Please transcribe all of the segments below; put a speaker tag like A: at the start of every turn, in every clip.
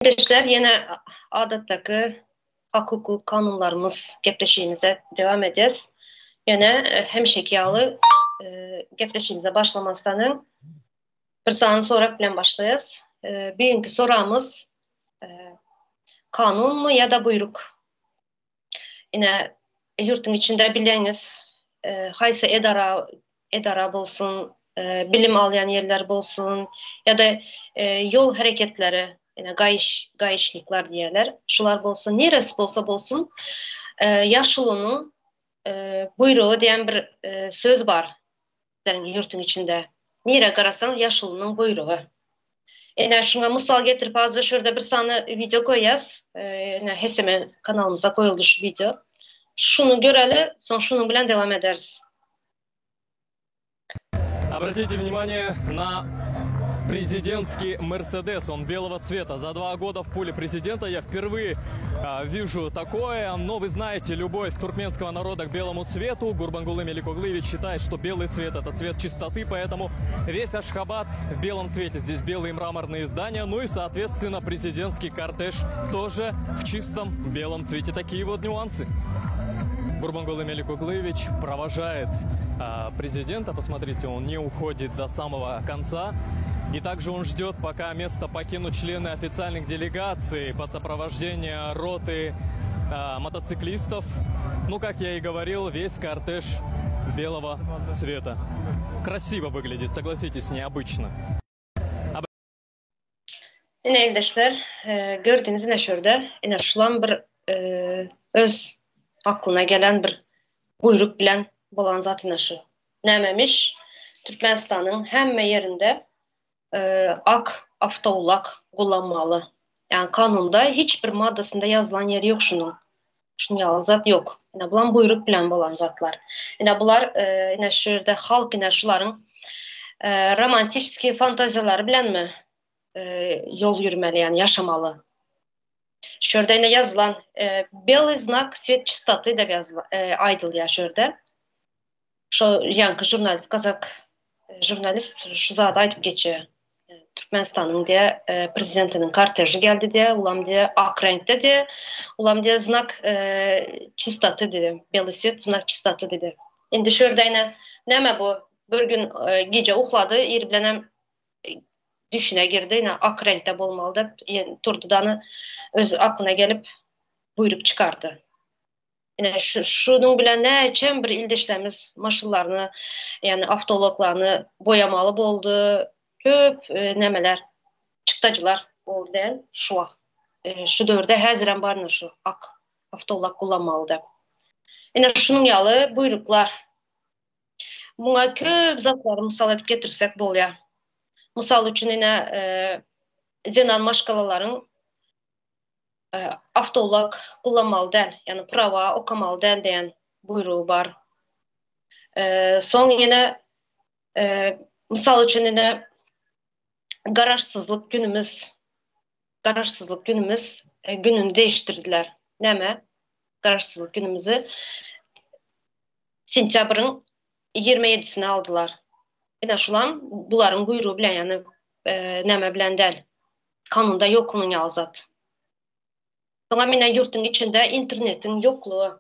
A: Ildeşler ýene adatdaky hak-hukuk kanunlarymyz gepleşigimize dewam edýäs. Ýene hemişeki ýaly gepleşigimize başlamazdan öň bir sany sorag bilen başlaýas. Bugünki soramyz kanunmy ýa-da buýruk? Ine ýurtuň içinde bilýäňiz haýsy edara edara bolsun, bilim alýan ýerler bolsun ýa-da ýol hereketleri, ine gaýyş, gaýyşnikler diýýärler, şular bolsun, niresi bolsa bolsun, ýaşulunyň buýrugy diýen bir söz bar bizleriň ýurtuň içinde. Nirä garasaň ýaşulunyň buýrugy. Ine şuňa mysal getirip azja şu ýerde bir sany wideo goýýas. Ine HSM kanalymyzda goýuldy şu wideo. Şuny göreli, soň şunuň bilen dewam ederis.
B: Обратите внимание на президентский Мерседес. Он белого цвета. За два года в поле президента я впервые э, вижу такое. Но вы знаете, любовь туркменского народа к белому цвету. Гурбангулы Меликоглыевич считает, что белый цвет – это цвет чистоты, поэтому весь Ашхабад в белом цвете. Здесь белые мраморные здания, ну и, соответственно, президентский кортеж тоже в чистом белом цвете. Такие вот нюансы. Гурбангулы Меликоглыевич провожает э, президента. Посмотрите, он не уходит до самого конца. И также он ждет, пока место покинут члены официальных делегаций под сопровождение роты э, мотоциклистов. Ну, как я и говорил, весь кортеж белого цвета. Красиво выглядит, согласитесь, необычно.
A: Ine ildeşler, gördüňiz ine şurada, ine şulam bir öz aklyna gelen bir buýruk bilen bolan zat ine şu. Nämemiş? Türkmenistanyň hemme ýerinde ak awtoulag gullanmaly. Ýagny kanunda hiç bir maddasynda ýazylan ýeri ýok şunuň. Şunuň ýaly zat ýok. Ine bulam buýruk bilen bolan zatlar. Ine bular ine şu ýerde halk ine şularyň romantiçeskiý fantaziýalary bilenmi ýol ýürmeli ýagny ýaşamaly. Şu ýerde ine ýazylan Belyý znak svet çistoty diýip ýazylan aýdylýar şu ýerde. Şo ýaňky žurnalist gazak žurnalist şu zady aýdyp geçýär. Türkmenistanyň diýe prezidentiniň korteži geldi diýe, ulam diýe ak reňkde diýe, ulam diýe znak çistoty diýdi. Belyý svet znak çistoty diýdi. Indi şu ýerde ine näme bu? Bir gün gije uklady, ir bilenem düşüne girdi, ine ak reňkde bolmaly diýip, turdy dany öz aklyna gelip buýruk çykardy. Ine şu şunuň bilen näçem bir ildeşlerimiz maşynlaryny, ýagny awtoulaglaryny boýamaly boldy. Köp nämeler, çykdajylar boldy däl şu wagt. Şu döwürde häzirem bar ine şu ak awtoulag kullanmaly diýip. Ine şunuň ýaly buýruklar. Muňa köp zatlary mysal edip getirsek bolýar. Mysal üçin ine zenan maşgalalaryň awtoulag kullanmaly däl, ýagny prawa okamaly däl diýen buýrugy bar. Soň ýene mysal üçin ine garaşsyzlyk günümiz garaşsyzlyk günümiz gününi değiştirdiler. Näme? Garaşsyzlyk günümizi sentýabryň 27-sine aldylar. Ine şulam bularyň buýrugy bilen, ýagny näme bilen däl. Kanunda ýok munuň ýaly zat. Soňam ine ýurtuň içinde internetiň ýoklugy.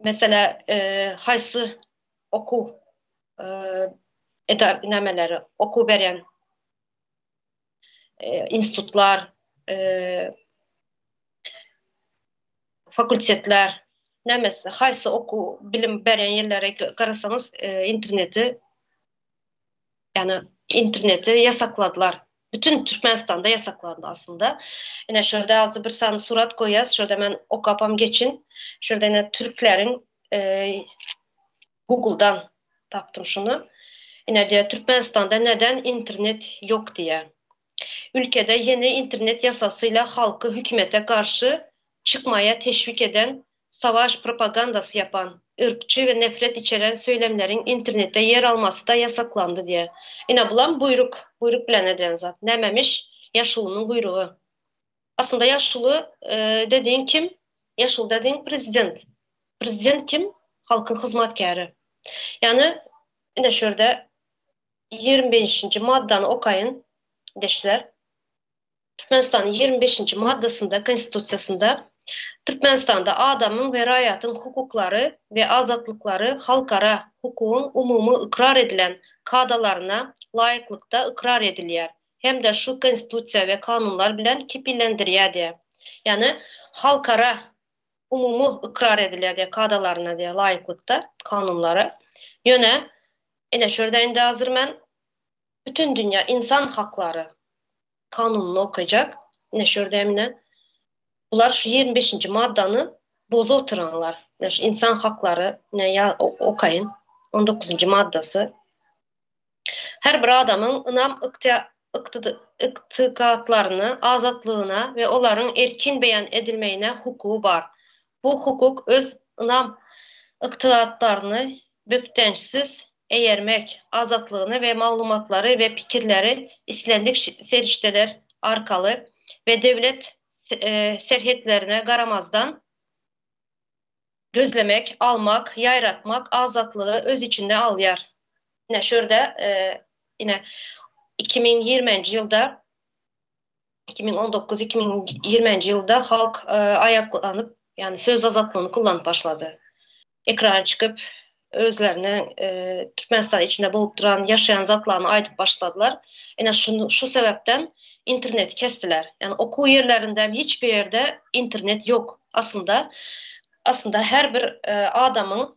A: Meselä, haýsy okuw edar nämeleri, okuw berýän institutlar, fakultetler, nämesi, haýsy okuw bilim berýän ýerlere garasaňyz interneti ýagny interneti ýasakladylar. Bütün Türkmenistanda ýasaklandy aslynda. Ine şu ýerde azda bir sany surat goýýas. Şu ýerde men okapam geçin. Şu ýerde ine türkleriň e, Google'dan tapdym şuny. Ine diýär Türkmenistanda neden internet ýok diýär. Ülkede ýeni internet ýasasıyla halky hükümete garşy çykmaýa teşwik eden savaş propagandasy ýapan, yrkçy we nefret içeren söylemleriň internetde ýer almasy-da ýasaklandy diýýär. Ine bulam buýruk, buýruk bilen edilen zat. Nämemiş? Ýaşulunyň buýrugy. Aslynda ýaşuly dedigiň kim? Ýaşuly dedigiň prezident. Prezident kim? Halkyň hyzmatkäri. Ýagny ine şu ýerde 25-nji maddany okaýyn, deşler. Türkmenistanyň 25-nji maddasynda Konstitusiýasynda Türkmenistanda adamyň we raýatyň hukuklary we azatlyklary halkara hukugyň umumy ykrar edilen kadalaryna laýyklykda ykrar edilýär hem-de şu Konstitusiýa we kanunlar bilen kepillendirýär diýýär. Ýagny halkara umumy ykrar edilýär diýýär kadalaryna diýýär laýyklykda kanunlara. Ýöne ine şu ýerde indi hazir men Bütindünýä ynsan haklary kanunyny okajak. Ine şu ýerde ine bular şu 25-nji maddany bozup oturanlar. Ine şu insan haklary ine ýa okaýyn. 19-njy maddasy. Her bir adamyň ynam ygtykatlaryny azatlygyna we olaryň erkin beýan edilmegine hukugy bar. Bu hukuk öz ynam ygtykatlaryny bökdençsiz eýermek azatlygyny we maglumatlary we pikirleri islendik serişdeler arkaly we döwlet serhetlerine garamazdan gözlemek, almak, ýaýratmak azatlygy öz içinde alýar. Ine, şu ýerde, ine, 2020-nji ýylda, 2019, 2020-nji ýylda halk aýaklanyp, ýagny söz azatlygyny kullanyp başlady. Ekrana çykyp, özleriniň Türkmenistan içinde bolup duran, ýaşaýan zatlaryny aýdyp başladylar. Ine şuny, şu sebäpden interneti kesdiler. Ýagny okuw ýerlerinde hem hiç bir ýerde internet ýok. Aslynda, aslynda her bir adamyň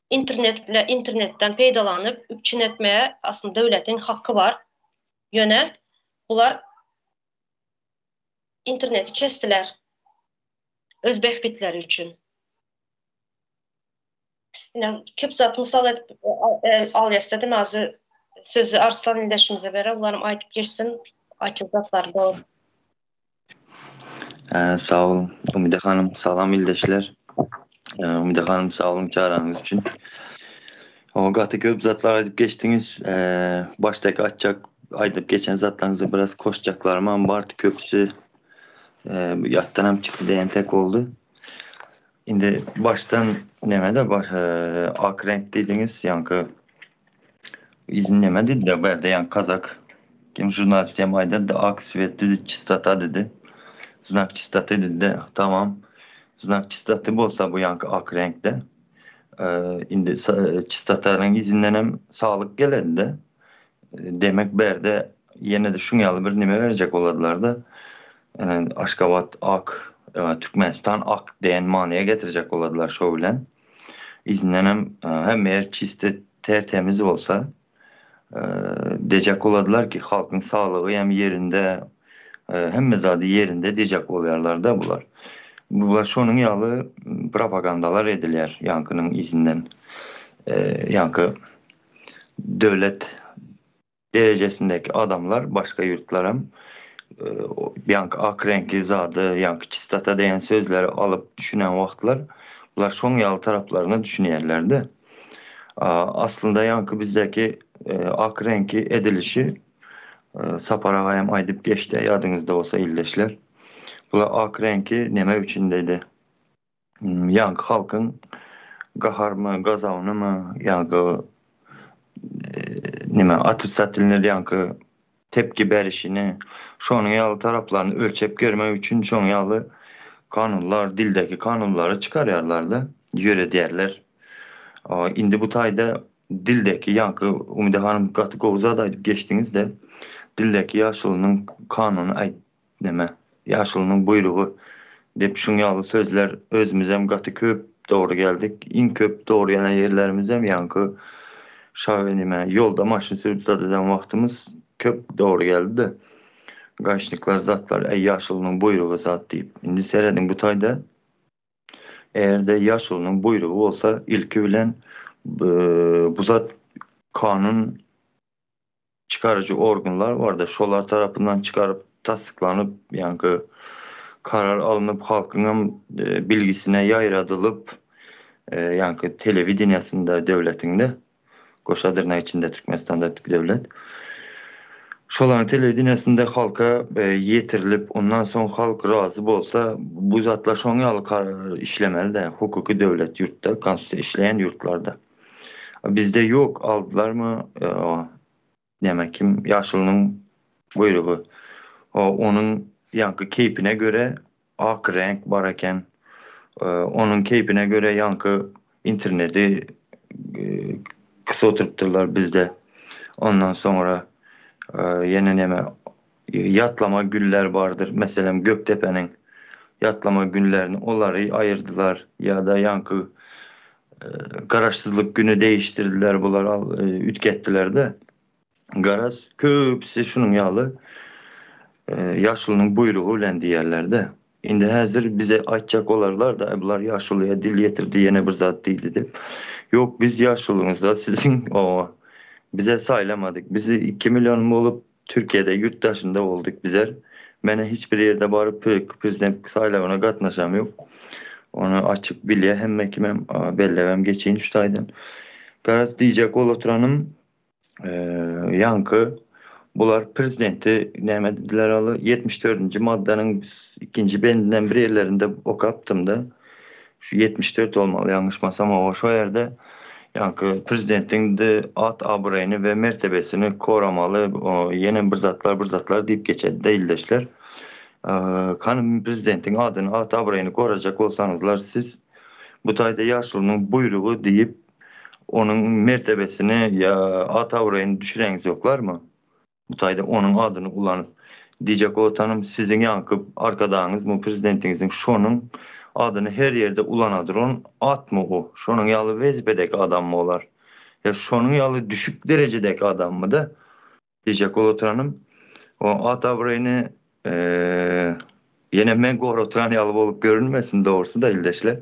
A: internet bile, internetden peýdalanyp üpjün etmäge aslynda döwletiň haky bar. Ýöne bular interneti kesdiler öz bähbitleri üçin. Ine, köp zat mysal edip alýas istedim. Hazir sözi Arslan ildeşimize berem, olaram aýdyp geçsin. Aýtjak zatlary bor.
C: Sag boluň Umyda hanym, salam ildeşler. Umyda hanym sag boluň çagranyňyz üçin. O gaty köp zatlar aýdyp geçdiňiz. Başdaky aýtjak aýdyp geçen zatlaryňyza biraz koşjaklarymam bardy köpüsi ýatdanam çykdy diýen tek boldy. Indi başdan neme-de baş ak reňk diýdiňiz, ýaňky izin neme diýdi-de, bu ýerde ýaňky kazak kim žurnalist hem aýdady, ak sweet diýdi, çistota diýdi. Znak çistoty diýdi-de, tamam. Znak çistoty bolsa bu ýaňky ak reňkde. Indi çistotanyň izindenem saglyk geledi-de. Demek bu ýerde ýene-de şuň ýaly bir neme berjek boladylar-da. Aşgabat ak, Türkmenistan ak diýen manyýa getirjek boladylar şo bilen. Yzyndanam hemme ýer çiste, ter-temiz bolsa, dejek boladylar ki, halkyň saglygy hem ýerinde, hemme zady ýerinde dejek bolýarlar-da bular. Bular şonuň ýaly propagandalar edilýär ýaňkynyň yzyndan. Ýaňky döwlet derejesindäki adamlar başga ýurtlaram ýaňky ak reňkli zady, ýaňky çistota diýen sözleri alyp düşünen wagtlar bular şoň ýaly taraplaryna düşünýärler-de. Aslynda ýaňky bizdäki ak reňki edilişi Sapar aga hem aýdyp geçdi, ýadyňyzda bolsa ildeşler. Bular ak reňki neme üçin diýdi. Ýaňky halkyň gaharymy, gazabynymy, ýaňky neme otrisatilnyý ýaňky tepki berişini, şonuň ýaly taraplaryny ölçep görmek üçin şonuň ýaly kanunlar, dildäki kanunlary çykarýarlar-da, ýöredýärler. Indi bu taýda dildäki ýaňky Umyda hanym gaty gowy zat aýdyp geçdiňiz-de, dildäki ýaşulynyň kanuny aýt Neme, ýaşulynyň buýrugy diýip şuň ýaly sözler özümizem gaty köp dogry geldik. Iň köp dogry gelen ýerlerimizem ýaňky şa neme ýolda maşyn sürüp zat eden wagtymyz köp dogry geldi-de. Gaýşnikler zatlar äý ýaşulynyň buýrugy zat diýip. Indi serediň bu taýda eger-de ýaşulynyň buýrugy bolsa ilki bilen bu zat kanun çykaryjy organlar barda, şolar tarapyndan çykaryp, tassyklanyp, ýaňky karar alnyp, halkyňam bilgisine ýaýradylyp, ýaňky telewideniýasynda döwletiňde, goşa dyrnak içinde Türkmenistanda döwlet, şolaryň telewideniýasynda halka ýetirilip, ondan soň halk razy bolsa, bu zatlar şoň ýaly karar işlemeli-dä, hukuky döwlet ýurtda, konstitusiýa işleýän ýurtlarda. Bizde ýok aldylarmy näme kim ýaşulynyň buýrugy onuň ýaňky keýpine görä ak reňk bar eken. Onuň keýpine görä ýaňky interneti kysa oturypdyrlar bizde. Ondan soňra ýene neme ýatlama güller bardyr. Meselem Gökdepäniň ýatlama günlerini olary aýyrdylar ýa-da ýaňky Garaşsyzlyk güni değiştirdiler bular üýtgetdiler-de. Garaz, köpüsi şunuň ýaly ýaşulynyň buýrugy bilen diýýärler-de. Indi häzir bize aýtjak bolarlar-da, bular ýaşulyýa dil ýetirdi, ýene bir zat diýdi diýip. Ýok, biz ýaşulyňyzda siziň oba bize saýlamadyk. Bizi 2 million bolup Türkiýede ýurt daşynda bolduk bizler. Menä hiç bir ýerde baryp prezident saýlawyna gatnaşam ýok. Ony açyk bilýär hemme kimem, belläbem geçeýin şu taýdan. Garaz diýjek bolup oturanym Ýaňky bular prezidenti näme diýdiler aly 74-nji maddanyň ikinji bendinden bir ýerlerinde okapdym-da. Şu 74 bolmaly ýalňyşmasam oba şo ýerde ýaňky prezidentiň de at abraýyny we mertebesini koramaly ýene bir zatlar bir zatlar diýip geçedi-de ildeşler. Hany prezidentiň adyny at abraýyny gorajak bolsaňyzlar siz bu taýda ýaşulynyň buýrugy diýip Onuň mertebesini ýa at-abraýyny düşüreňizoklarmy? Bu taýda onuň adyny ulanyp diýjek boltanym siziň ýaňky arkadagyňyzmy prezidentiňiziň şonuň adyny her ýerde ulanaduran atmy o? Şonuň ýaly wezipedeki adammy olar? Ýa şonuň ýaly düşük derejedeki adammy-da? Diýjek bolup oturanym, o at-abraýyny ýene men gorap oturan ýaly bolup görünmesin dogrusy-da ildeşler.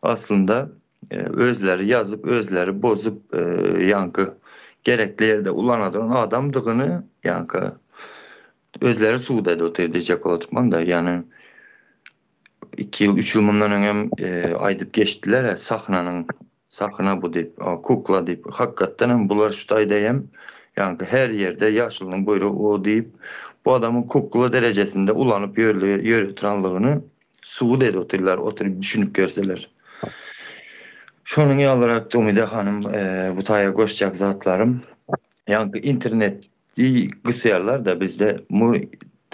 C: Aslynda özleri ýazyp, özleri bozup ýaňky gerekli ýerde ulanadyran adamdygyny ýaňky özleri subut edip otyr diýjek bolup oturman-da. Ýagny 2 ýyl, 3 ýyl mundan öňem aýdyp geçdiler, sahnanyň Sahyna bu diýip, kukla diýip, hakykatdan hem bular şu taýda hem, ýaňky her ýerde ýaşulynyň buýrugy o diýip, bu adamyň kukla derejesinde ulanyp ýörütranlygyny subut edip otyrlar, oturyp düşünip görseler. Şonuň ýalyrak Umyda hanym bu taýa goşjak zatlarym, ýaňky interneti gysýarlar-da bizde, bu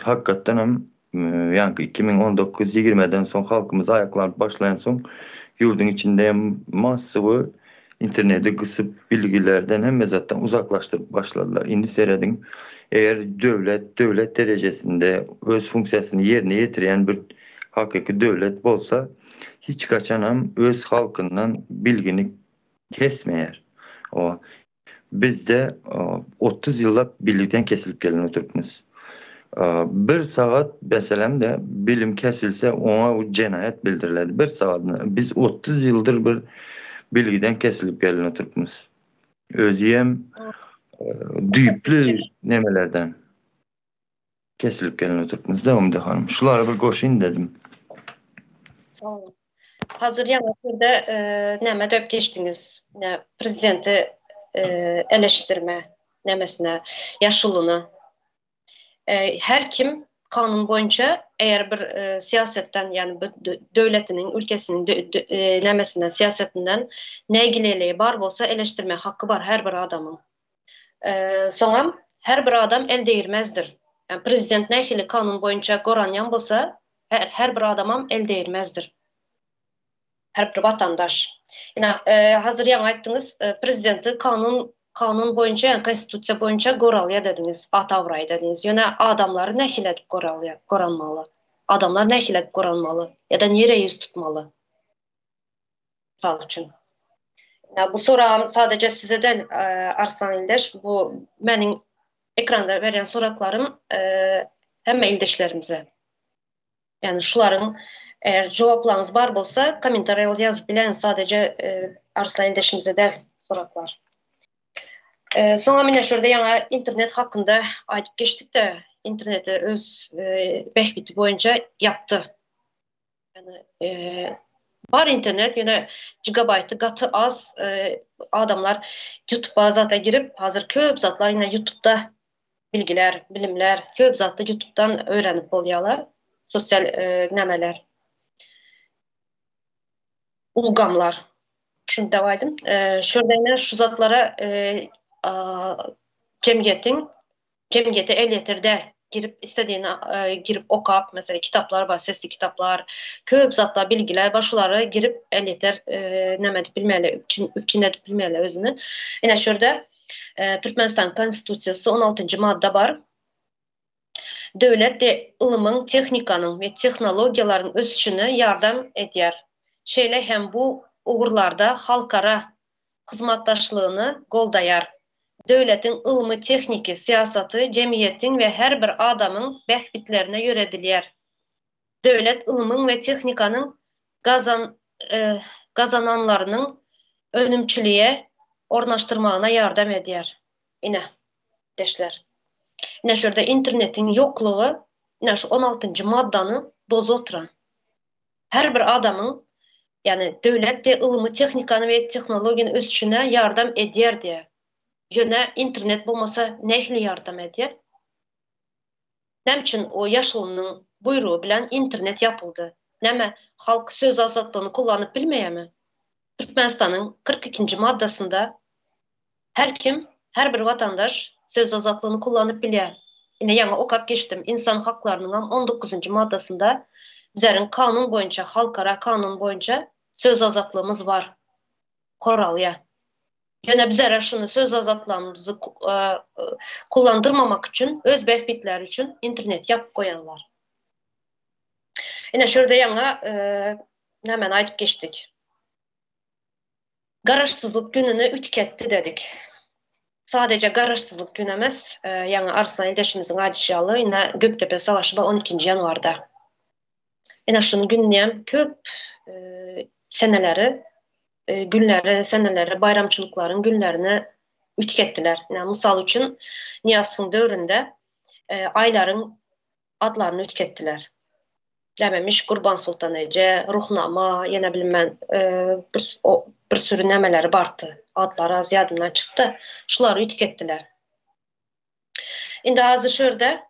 C: hakykatdan hem Ýaňky 2019 ýigrimeden soň halkymyz aýaklanyp başlaýansoň ýurduň içinde hem massowy interneti gysyp bilgilerden hemme zatdan uzaklaşdyryp başladylar. Indi serediň eger döwlet döwlet derejesinde öz funksiýasyny ýerine ýetirýän bir hakyky döwlet bolsa hiç haçanam öz halkyndan bilgini kesmeýär. O Bizde 30 ýyllap bilgiden kesilip gelen oturypmyz. Bir sagat meselem-de bilim kesilse oňa jenaýat bildiriledi. Bir sagadyna. Biz 30 ýyldyr bir bilgiden kesilip gelen oturypmyz. Özüem düýpli nemelerden kesilip gelen oturypmyz da Umyda hanym. Şulary bir goşaýyn dedim.
A: Sag boluň. Hazır ýaňy sözde näme döp geçdiňiz? Nä prezidenti eleşdirme nämesine, ýaşulyny. Her kim kanun boýunça eger bir syýasatdan, ýagny bir döwletiniň, ülkesiniň nämesinden, syýasatyndan nägileligi bar bolsa eleşdirme haky bar her bir adamyň. Soňam her bir adam el degirmezdir. Ýagny prezident nähili kanun boýunça goranýan bolsa, her bir adamam el degirmezdir. Her bir watandaş. Ine, hazir ýaňy aýtdyňyz, prezidenti kanun kanun boýunça, ýagny konstitusiýa boýunça goralýar dediňiz, at-abraý dediňiz. Ýöne adamlary nähili edip goralýar, goranmaly? Adamlar nähili edip goranmaly ýa-da nirä ýüz tutmaly? Mysal üçin. Ine, bu soragym sadece size däl, Arslan ildeş, bu meniň ekranda berýän soraklarym hemme ildeşlerimize. Ýagny şularyň eger jogaplaryňyz bar bolsa kommentariýada ýazyp bileňiz sadece Arslan ildeşimize däl soraklar. Soňra mine şurada ýaňy internet hakynda aýdyp geçdik-de interneti öz bähbiti boýunça ýapdy. Ýagny bar internet ýöne gigabaýty gaty az adamlar ýutuba zata girip hazir köp zatlar ýene ýutubda bilgiler, bilimler, köp zatda ýutubdan öwrenip bolýarlar. Sosial nämeler. Ulgamlar. Şuny da aýdym. Şurada ýene şu zatlara jemgyýetiň jemgyýete elýeter däl. Girip istediğini girip okap, mesela kitaplar bar, sesli kitaplar, köp zatlar, bilgiler bar, şulara girip elýeter näme edip bilmeli, üpjün edip bilmeli özüni. Ine şu ýerde Türkmenistan Konstitusiýasy 16-njy madda bar. Döwlet de ylmyň, tehnikanyň we tehnologiýalaryň ösüşine ýardam edýär. Şeýle hem bu ugurlarda halkara hyzmatdaşlygyny goldaýar. Döwletiň ylmy-tehniki syýasaty jemgyýetiň we her bir adamyň bähbitlerine ýöredilýär. Döwlet ylmyň we tehnikanyň gazananlarynyň önümçilige ornaşdyrmagyna ýardam edýär. Ine, deşler. Ine şu ýerde internetiň ýoklugy ine şu on altynjy maddany bozup oturan. Her bir adamyň, ýagny döwlet de ylmy, tehnikany we tehnologiýany ösüşine ýardam edýär diýýär. Ýöne internet bolmasa nähili ýardam edýär? Näme üçin o ýaşulynyň buýrugy bilen internet ýapyldy? Näme halk söz azatlygyny kullanyp bilmeýärmi? Türkmenistanyň 42-nji maddasynda her kim, her bir watandaş söz azatlygyny kullanyp bilýär. Ine ýaňy okap geçdim, ynsan haklarynyňam on dokuzynjy maddasynda bizeriň kanun boýunça, halkara kanun boýunça söz azatlygymyz bar, koralýar. Ýöne bizere şuny söz azatlygymyzy kullandyrmamak üçin, öz bähbitleri üçin internet ýapyp goýanlar. Ine şu ýerde ýaňy nämeni aýdyp geçdik. Garaşsyzlyk gününi ütketdi dedik. Sadeje garaşsyzlyk güni emes, ýaňy Arslan ildeşimiziň aýdyşy ýaly, ine Gökdepe savaşy bar 12-nji ýanwarda. Ine şunuň gününi hem köp seneleri, günleri, seneleri, baýramçylyklaryň günlerini ütketdiler. Ine mysal üçin Nyýazowyň döwründe aýlaryň atlaryny üýtgetdiler. Nämemiş Gurbansoltan eje, Ruhnama, ýene bilmen bir bir sürü nämeleri bardy. Atlary az ýadymdan çykdy. Şulary üýtgetdiler. Indi azy şu ýerde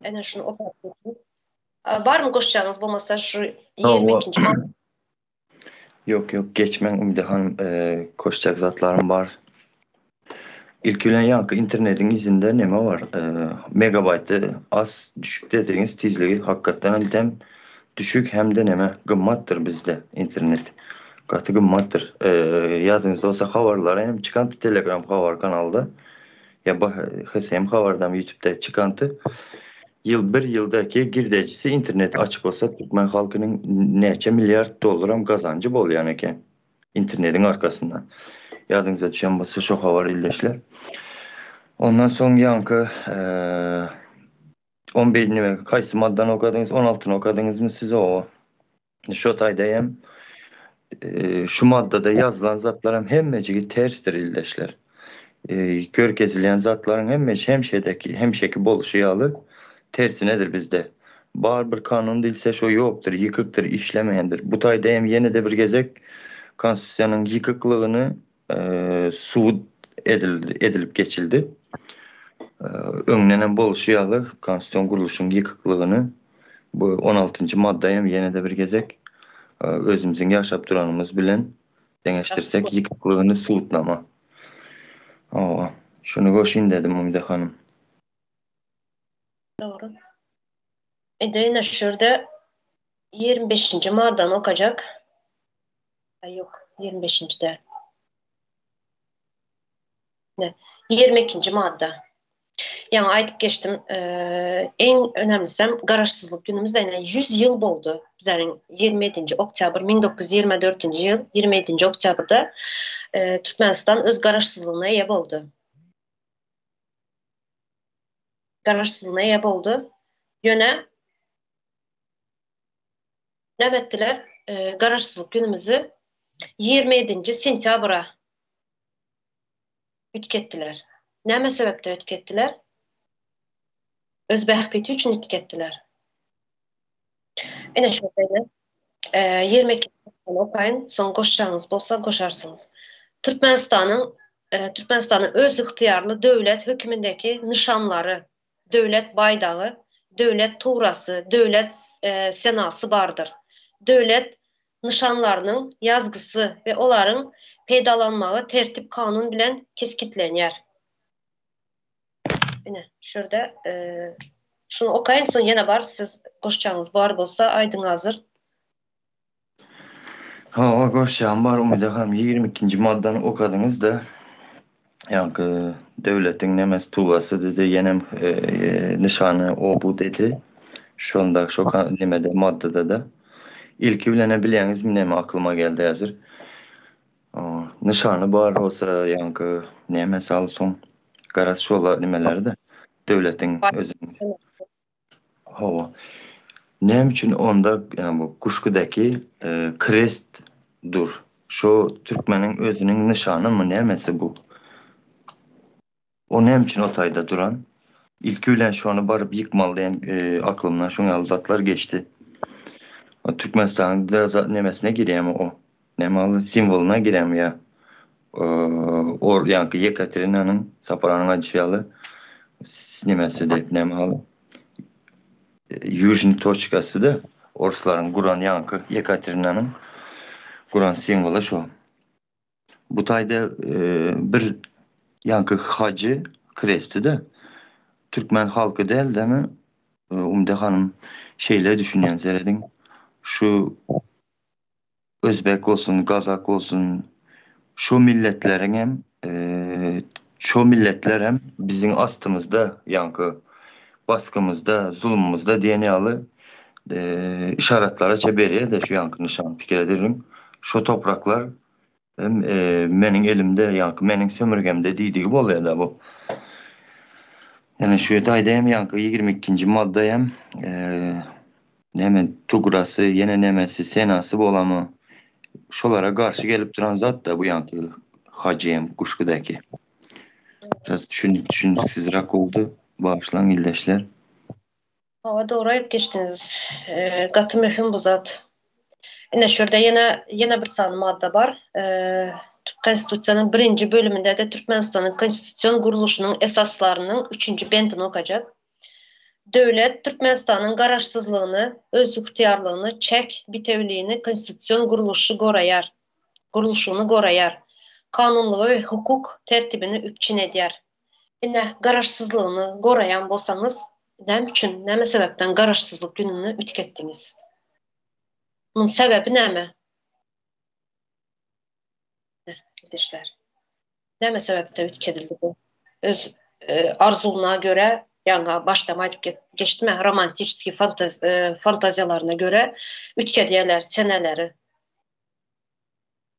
A: ene şuny okap geçeyim. Barmy goşjagyňyz bolmasa şu 22-nji madda.
C: Ýok ýok geçmäň Umyda hanym goşjak zatlarym bar. Ilki bilen ýaňky internetiň yzynda neme bar megabaýty az düşük dediňiz tizligi hakykatdan hem dem düşük hemde neme gymmatdyr bizde internet gaty gymmatdyr ýadyňyzda bolsa habarlara hem çykanty telegram habar kanalda ýa HSM habardam ýutubda çykanty Ýyl bir ýyldaky girdejisi internet açyk bolsa türkmen halkynyň näçe milliard dollaram gazanjy bolýan eken internediň arkasyndan. Ýadyňyza düşen bolsa şo habar ildeşler. Ondan soň ýaňky on bir nime haýsy maddany okadyňyz on altyny okadyňyzmy siz oba. Şo taýda hem şu maddada ýazylan zatlaram hemmejigi tersdir ildeşler. Görkezilýän zatlaryň hemmesi hemşedeki hemşeki boluşy ýaly tersinedir bizde. Bar bir kanun diýilse şo ýokdur, ýykykdyr, işlemeýändir. Bu taýda hem ýene-de bir gezek konstitusiýanyň ýykyklygyny subut edildi, edilip geçildi. Öňden hem boluşy ýaly konstitusion gurluşyň ýykyklygyny bu on altynjy madda hem ýene-de bir gezek özümiziň ýaşap duranymyz bilen deňeşdirsek ýykyklygyny subutnama. Hawa, şuny goşaýyn dedim Umyda hanym.
A: Dogry. Indi ine şu ýerde 25-nji maddany okajak. Aý ýok, 25-nji däl. Ine, 22-nji madda. Ýaňy aýdyp geçdim, iň önemlisem Garaşsyzlyk günümizde ine 100 ýyl boldy. Bizleriň 27-nji oktýabr 1924-nji ýyl 27-nji oktýabrda Türkmenistan öz garaşsyzlygyna eýe boldy. Garaşsyzlygyna eýe boldy. Ýöne näme etdiler? Garaşsyzlyk günümizi 27-nji sentýabra üýtgetdiler. Näme sebäpden üýtgetdiler? Öz bähbiti üçin üýtgetdiler. Ine şu ýerde 22 okaýyn, soň goşjagyňyz bolsa goşarsyňyz. Türkmenistanyň Türkmenistanyň özygtyýarly döwlet hökümindäki nyşanlary, döwlet baýdagy, döwlet tugrasy, döwlet senasy bardyr. Döwlet nyşanlarynyň ýazgysy we olaryň peýdalanmagy tertip-kanun bilen kesgitlenýär. Ine, şu ýerde şuny okaýyn, soň ýene bar, siz goşjagyňyz bar bolsa aýdyň hazir.
C: Hawa, goşjagym bar, Umyda hanym, 22-nji maddany okadyňyz-da. Ýaňky döwletiň nemesi tugasy diýdi, ýenem nyşany o bu diýdi. Şonda şo nemede maddada-da. Ilki bilen-ä bilýäňizmi näme aklyma geldi häzir? Nyşany bar bolsa ýaňky nemesi alsoň garaz şola nimeleri-de döwletiň özüniň. Hawa. Näme üçin onda bu Guşgudaki krest dur? Şo türkmeniň özüniň nyşanymy nämesi bu? O näme üçin o taýda duran? Ilki bilen şony baryp ýykmaly diýen aklymdan şoň ýaly zatlar geçdi. Türkmenistanyň nemesine girýärmi o? Näme ol simwolyna girýärmi ýa? Or ýaňky Ýekaterinanyň Saparanyň aýdyşy ýaly nemesi diýip näme ol? Ýužnyý toçkasy-da orslaryň guran ýaňky Ýekaterinanyň guran simwoly şo. Bu taýda bir ýaňky hajy kresti-de türkmen halky däl-demi Umyda hanym şeýle düşünýän serediň şu Özbek bolsun, gazak bolsun, şo milletleriň hem, şo milletler hem biziň astymyzda, ýaňky basgymyzda, zulumymyzda diýen ýaly yşaratlara-ça berýär-de şu ýaňky nyşan, pikir edeliň. Şo topraklar hem meniň elimde, ýaňky meniň sömürgemde diýdigi bolýar-da bu. Ýöne şu taýda hem ýaňky 22-nji madda hem Näme tugrasy, ýene nemesi, senasy bolamy? Şolara garşy gelip duran zat-da bu ýaňky Hajy hem Guşgudäki. Biraz düşüniksizräk boldy. Bagyşlaň ildeşler.
A: Hawa dogry aýyp geçdiňiz. Gaty möhüm bu zat. Ine şu ýerde ýene ýene bir sany madda bar. Konstitusiýanyň birinji bölüminde-de Türkmenistanyň konstitusion gurluşynyň esaslarynyň üçünji bendini okajak. Döwlet Türkmenistanyň Garaşsyzlygyny, özygtyýarlygyny, çäk bitewüligini konstitusion gurluşy goraýar, gurluşyny goraýar, kanunlygy we hukuk tertibini üpjün edýär. Ine, Garaşsyzlygyny goraýan bolsaňyz, näme üçin, näme sebäpden Garaşsyzlyk gününi üýtgetdiňiz? Munuň sebäbi näme? Ildeşler. Näme sebäpden üýtgedildi bu? Öz arzuwyna görä, ýaňy başda aýdyp geçdim, romantiçeskiý fantaziýalaryna görä üýtgedýärler seneleri.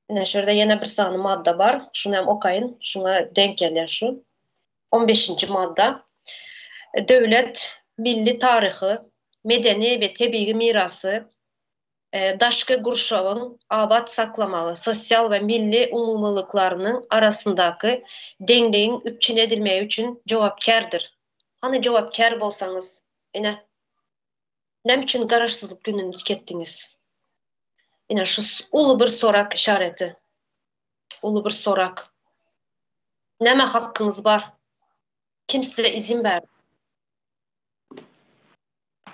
A: Ine şu ýerde ýene bir sany madda bar. Şuny hem okaýyn. Şuňa deň gelýär şu. 15-nji madda. Döwlet milli taryhy, medeni we tebigy mirasy, daşky gurşawyň abat saklamagy, sosial we milli umumylyklarynyň arasyndaky deňligiň üpjün edilmegi üçin jogapkärdir. Hany jogapkär bolsaňyz, ine, näme üçin Garaşsyzlyk gününi tüketdiňiz? Ine, şu uly bir sorak işareti. Uly bir sorak. Näme hakkyňyz bar? Kim size izin berdi?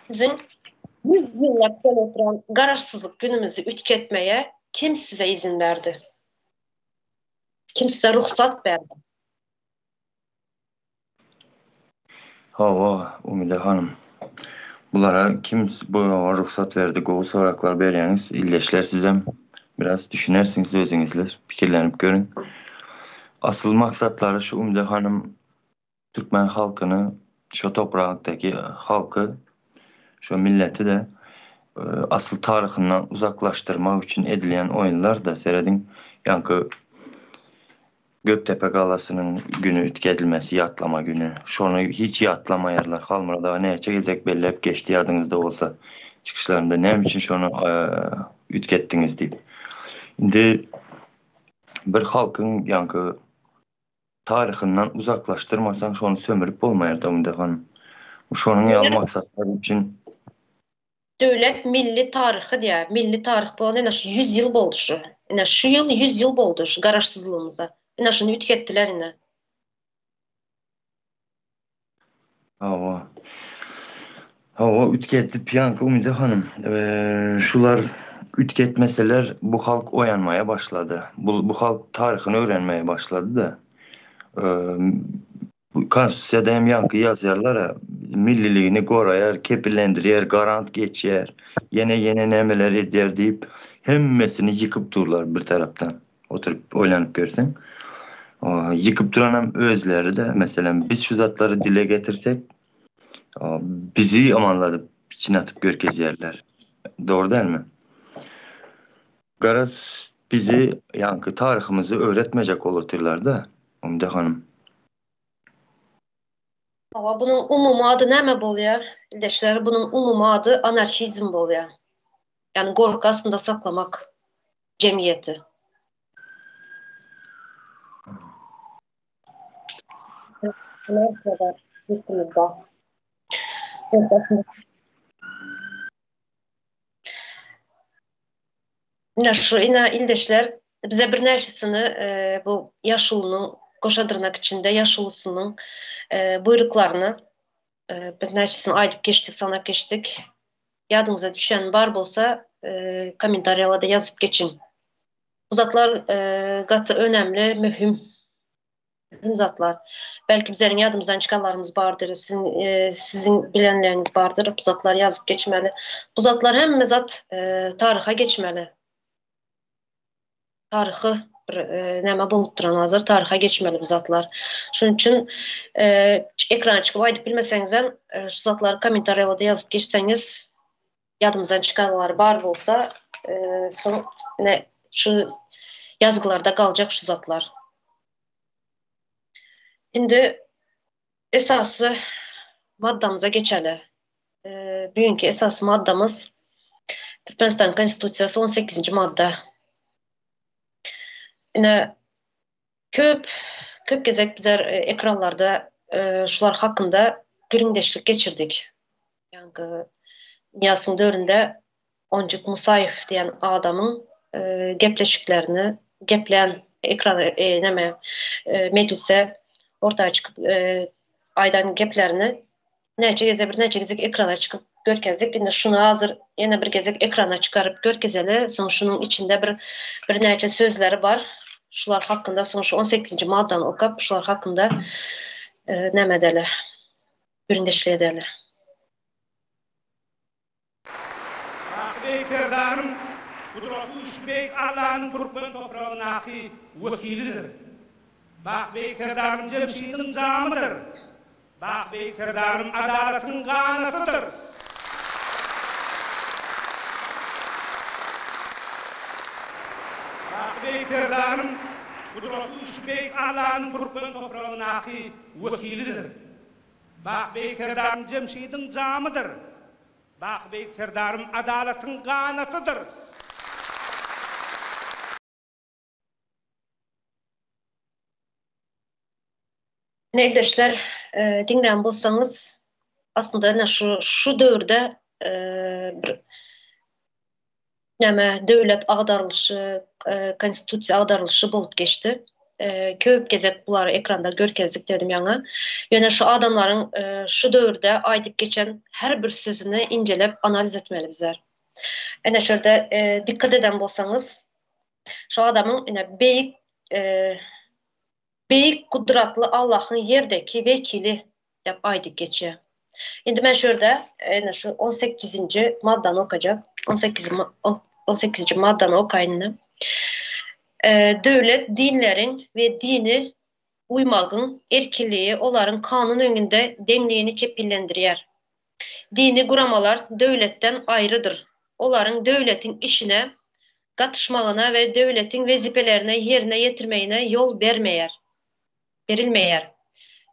A: Biziň 100 ýyllap gelip oturan Garaşsyzlyk günümizi üýtgetmeye kim size izin berdi? Kim size rugsat berdi?
C: Hawa, Umyda hanym. Bulara kim bu rugsat berdi? Gowy soraklar berýäňiz. Ildeşler sizem biraz düşünersiňiz özüňizler. Pikirlenip görüň. Asyl maksatlary şu Umyda hanym Türkmen halkyny şo toprakdaky halky şo milleti-de asyl taryhyndan uzaklaşdyrmak üçin edilýän oýunlar-da serediň ýaňky Gökdepe galasynyň güni üýtgedilmesi ýatlama güni şony hiç ýatlamaýarlar Halmyrat aga näçe gezek belläp geçdi ýadyňyzda bolsa çykyşlarynda näme üçin şony üýtgetdiňiz diýip indi bir halkyň ýaňky Taryhyndan uzaklaşdyrmasaň şony sömürip bolmaýar Dawuda hanym. Şonuň ýaly maksatlar üçin.
A: Döwlet milli taryhy diýýär. Milli taryh bolanda ine şu 100 ýyl boldy şu. Ine şu ýyl 100 ýyl boldy şu garaşsyzlygymyza. Ine şuny üýtgetdiler ine.
C: Hawa. Hawa üýtgetdi Piýanka Umyda hanym. Şular üýtgetmeseler bu halk oýanmaýa başlady. Bu bu halk taryhyny öwrenmäge başlady-da. Konstitusiýada hem ýaňky ýazýarlar-a, milliligini goraýar, kepillendirýär, garant geçýär, ýene ýene nämeler edýär diýip, hemmesini ýykyp durlar bir tarapdan. Oturyp oýlanyp görseň. Ýykyp duranam özleri-de, meselem, biz şu zatlary dile getirsek, bizi ýamanladyp, içine atyp görkezýärler. Dogry dälmi? Garaz, bizi ýaňky taryhymyzy öwretmejek bolup otyrlar-da, Umyda hanym.
A: Hawa, bunuň umumy ady näme bolýar? Ildeşler, bunuň umumy ady anarhizm bolýar. Ýagny gorky astynda saklamak jemgyýeti. Anarhiýa bar ýurtumyzda. Gorky astynda. Ine şu ine ildeşler bize birnäçesini bu ýaşulynyň goşa dyrnak içinde ýaşulusynyň buýruklaryny birnäçesini aýdyp geçdik sanap geçdik. Ýadyňyza düşen bar bolsa kommentariýalarda ýazyp geçiň. Bu zatlar gaty önemli, möhüm. Möhüm zatlar. Belki bizleriň ýadymyzdan çykanlarymyz bardyr, siziň siziň bilenleriňiz bardyr. Bu zatlary ýazyp geçmeli. Bu zatlar hemme zat taryha geçmeli. Taryhy bir näme bolup duran hazir taryha geçmeli bu zatlar. Şunuň üçin ekrana çykyp aýdyp bilmeseňizem şu zatlary kommentariýalarda ýazyp geçseňiz ýadymyzdan çykanlar bar bolsa soň ne şu ýazgylarda galjak şu zatlar. Indi esasy maddamyza geçeli. Bugünkü esasy maddamyz Türkmenistan Konstitusiýasy 18-nji madda. Ine köp köp gezek bizler ekranlarda şular hakynda gürrüňdeşlik geçirdik. Ýaňky Nyýazowyň döwründe Onjuk Musaýew diýen adamyň gepleşiklerini geplän ekrana näme mejlise orta çykyp aýdan geplerini näçe gezek birnäçe gezek ekrana çykyp görkezdik. Indi şuny hazir ýene bir gezek ekrana çykaryp görkezeli. Soň şunuň içinde bir birnäçe sözleri bar. Şular hakynda soň şu on sekizinji maddany okap şular hakynda näme edeli. Gürrüňdeşlik edeli.
D: Baky Beýik Serdaryň Gudratygüýçli Beýik Allanyň türkmen topragyndaky wekilidir. Baky Beýik Serdarym Jemşidiň jamydyr. Baky Beýik Serdarym adalatyň ganatydyr. Baky Beýik Serdarym Gudratygüýçli Beýik Allanyň türkmen topragyndaky wekilidir. Baky Beýik Serdarym Jemşidiň jamydyr. Baky Beýik Serdarym adalatyň ganatydyr.
A: Ine ildeşler, diňlän bolsaňyz, aslynda ine şu şu döwürde bir näme döwlet agdarylyşy, konstitusiýa agdarylyşy bolup geçdi. Köp gezek bulary ekranda görkezdik dedim ýaňy. Ýöne şu adamlaryň şu döwürde aýdyp geçen her bir sözüni injelep analiz etmeli bizler. Ine şu ýerde dikkat eden bolsaňyz, şu adamyň ine beýik Beýik gudratly Allahyň ýerdeki wekili diýip aýdyp geçýär. Indi men şu ýerde ine şu on sekizinji maddany okajak. On sekiz on sekizinji maddany okaýyn indi. Döwlet dinleriň we dini uýmagyň erkinligi olaryň kanun öňünde deňligini kepillendirýär. Dini guramalar döwletden aýrydyr. Olaryň döwletiň işine gatyşmagyna we döwletiň wezipelerini ýerine ýetirmegine ýol bermeýär. Berilmeýär.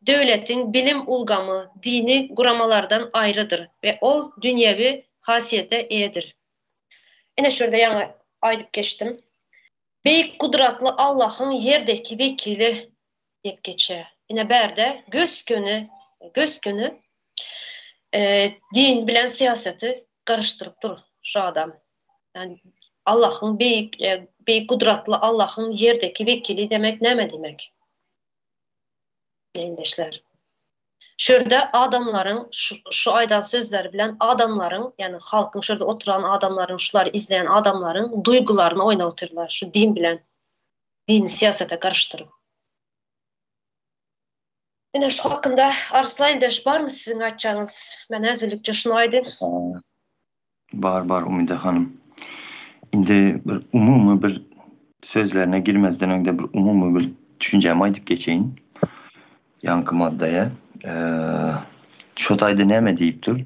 A: Döwletiň bilim ulgamy dini guramalardan aýrydyr we ol dünýewi hasiýete eýedir. Ine şu ýerde ýaňy aýdyp geçdim. Beýik gudratly Allahyň ýerdeki wekili diýip geçýär. Ine bärde gös-göni, gös-göni din bilen syýasaty garyşdyryp dur şu adam. Ýani Allahyň beýik, beýik gudratly Allahyň ýerdeki wekili demek näme diýmek? Ildeşler. Şu ýerde adamlaryň şu, şu aýdan sözleri bilen adamlaryň, ýani halkyň şu ýerde oturan adamlaryň, şulary izleýän adamlaryň duýgularyny oýnap otyrlar şu din bilen. Dini syýasata garyşdyryp. Ine şu hakynda Arslan ildeş barmy siziň aýtjagyňyz? Men häzirlikçe şuny aýdyn.
C: Bar bar Umyda hanym. Indi bir umumy bir sözlerine girmezden öňde bir umumy bir düşünjämi aýdyp geçeýin. Ýaňky maddaýa. Şo taýda näme diýip dur?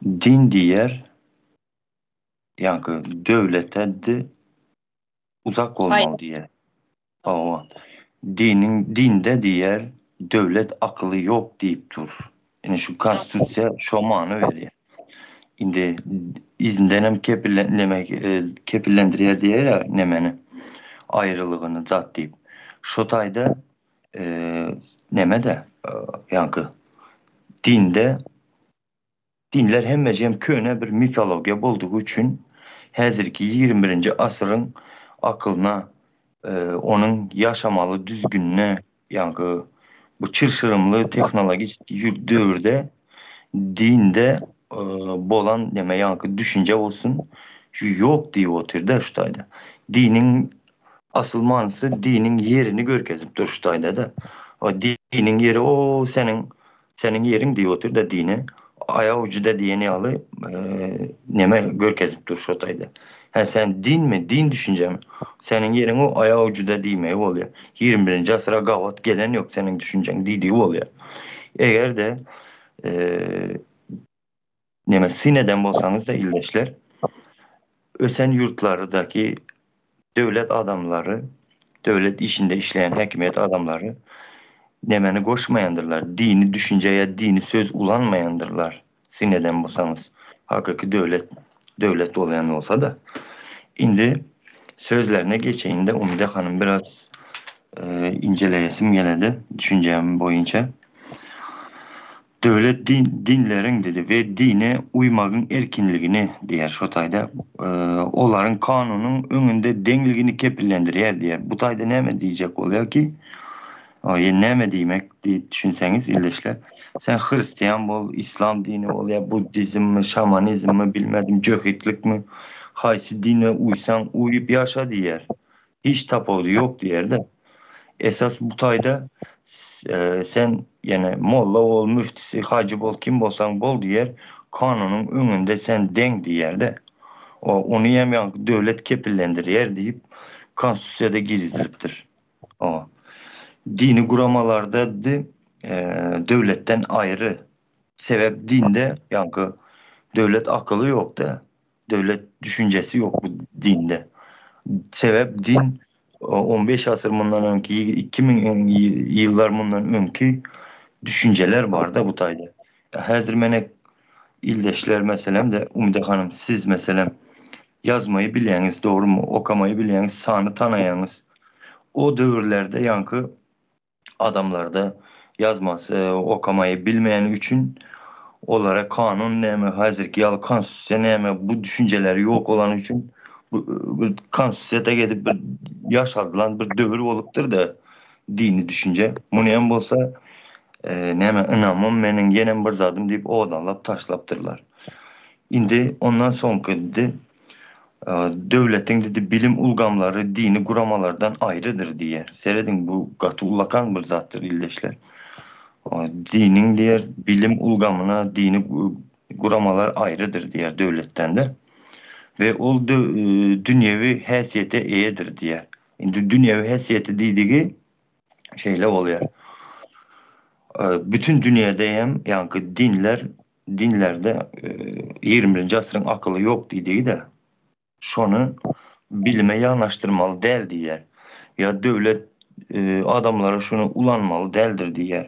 C: Din diýer, ýaňky döwlete uzak bolmaly diýer. Hawa. Diniň dinde diýer, döwlet akyly ýok diýip dur. Ine şu konstitusiýa şo many berýär. Indi izindenem kepillen neme kepillendirýär diýer ýa nemeni aýrylygyny zat diýip. Şo taýda neme-de ýaňky dinde Dinler hemmejem köne bir mifologiýa boldugy üçin häzirki ýigrimi birinji asyryň akylyna, onuň ýaşamaly düzgünine, ýaňky bu çylşyrymly tehnologiçki döwürde dinde bolan neme ýaňky düşünje bolsun şu ýok diýip otyrda şu taýda. Diniň asyl manysy diniň ýerini görkezip dur şu taýda-da. Diniň ýeri o seniň Seniň ýeriň diýip otyr-da dine, aýak ujy-da diýen ýaly neme görkezip dur şo taýda. Hä sen dinmi, din düşünjemi? Seniň ýeriň o aýak ujy-da diýmegi bolýar. 21-nji asyra gabat gelen ýok seniň düşünjeň diýdigi bolýar. Eger-de neme syn eden bolsaňyz-da ildeşler, ösen ýurtlardaky döwlet adamlary, döwlet işinde işleýän häkimiýet adamlary nemeni goşmaýandyrlar, dini düşünje ýa dini söz ulanmaýandyrlar, syn eden bolsaňyz, hakyky döwlet döwlet bolýan bolsa-da. Indi sözlerine geçeýin-de, Umyda hanym biraz injeleýesim geledi düşünjäm boýunça. Döwlet din, dinleriň dedi we dine uýmagyň erkinligini diýýär şo taýda. Olaryň kanunyň öňünde deňligini kepillendirýär diýýär. Bu taýda näme diýjek bolýar ki, ýa näme diýmek diýip düşünseňiz ildeşler, sen hristian bol, islam dini bol ýa buddizmmi, şamanizmmi bilmedim, jöhitlikmi, haýsy dine uýsaň uýup ýaşa diýýär. Hiç tapawudy ýok diýer-de. Esas bu taýda sen ýene molla bol, müftüsi, hajy bol, kim bolsaň bol diýer, kanunyň öňünde sen deň diýer-de. O ony hem ýaňky döwlet kepillendirýär diýip konstitusiýada girizilipdir. O dini guramalarda döwletden aýry. Sebäp dinde ýaňky döwlet akyly ýok-da. Döwlet düşünjesi ýok bu dinde. Sebäp din 15 asyr mundan öňki, 2000 ýyllar mundan öňki düşünjeler barda bu taýda. Häzir mene ildeşler meselem de Umyda hanym siz meselem ýazmaýy bilýäňiz dogrymy, okamaýy bilýäňiz, sany tanaýaňyz. O döwürlerde ýaňky adamlarda ýazmasy, okamaýy bilmeýäni üçin olara kanun näme, häzirki ýaly konstitusiýa näme bu düşünjeleri ýok bolany üçin bu konstitusiýada gezip bir ýaşadylan bir döwür bolupdyr-da dini düşünje. Muny hem bolsa näme ynamym meniň ýenem bir zadym diýip owadanlap taşlapdyrlar. Indi ondan soňky Döwletiň dedi bilim ulgamlary dini guramalardan aýrydyr diýýär. Serediň bu gaty ullakan bir zatdyr ildeşler. Diniň diýer bilim ulgamyna dini guramalar aýrydyr diýýär döwletden-de. We ol dünýewi häsiýete eýedir diýýär. Indi dünýewi häsiýeti diýdigi şeýle bolýar. Bütün dünýäde hem ýaňky dinler Dinlerde 21-nji asyryň akyly ýok diýdigi-de, şony bilime ýanaşdyrmaly däl diýýär. Ýa döwlet adamlara şuny ulanmaly däldir diýýär.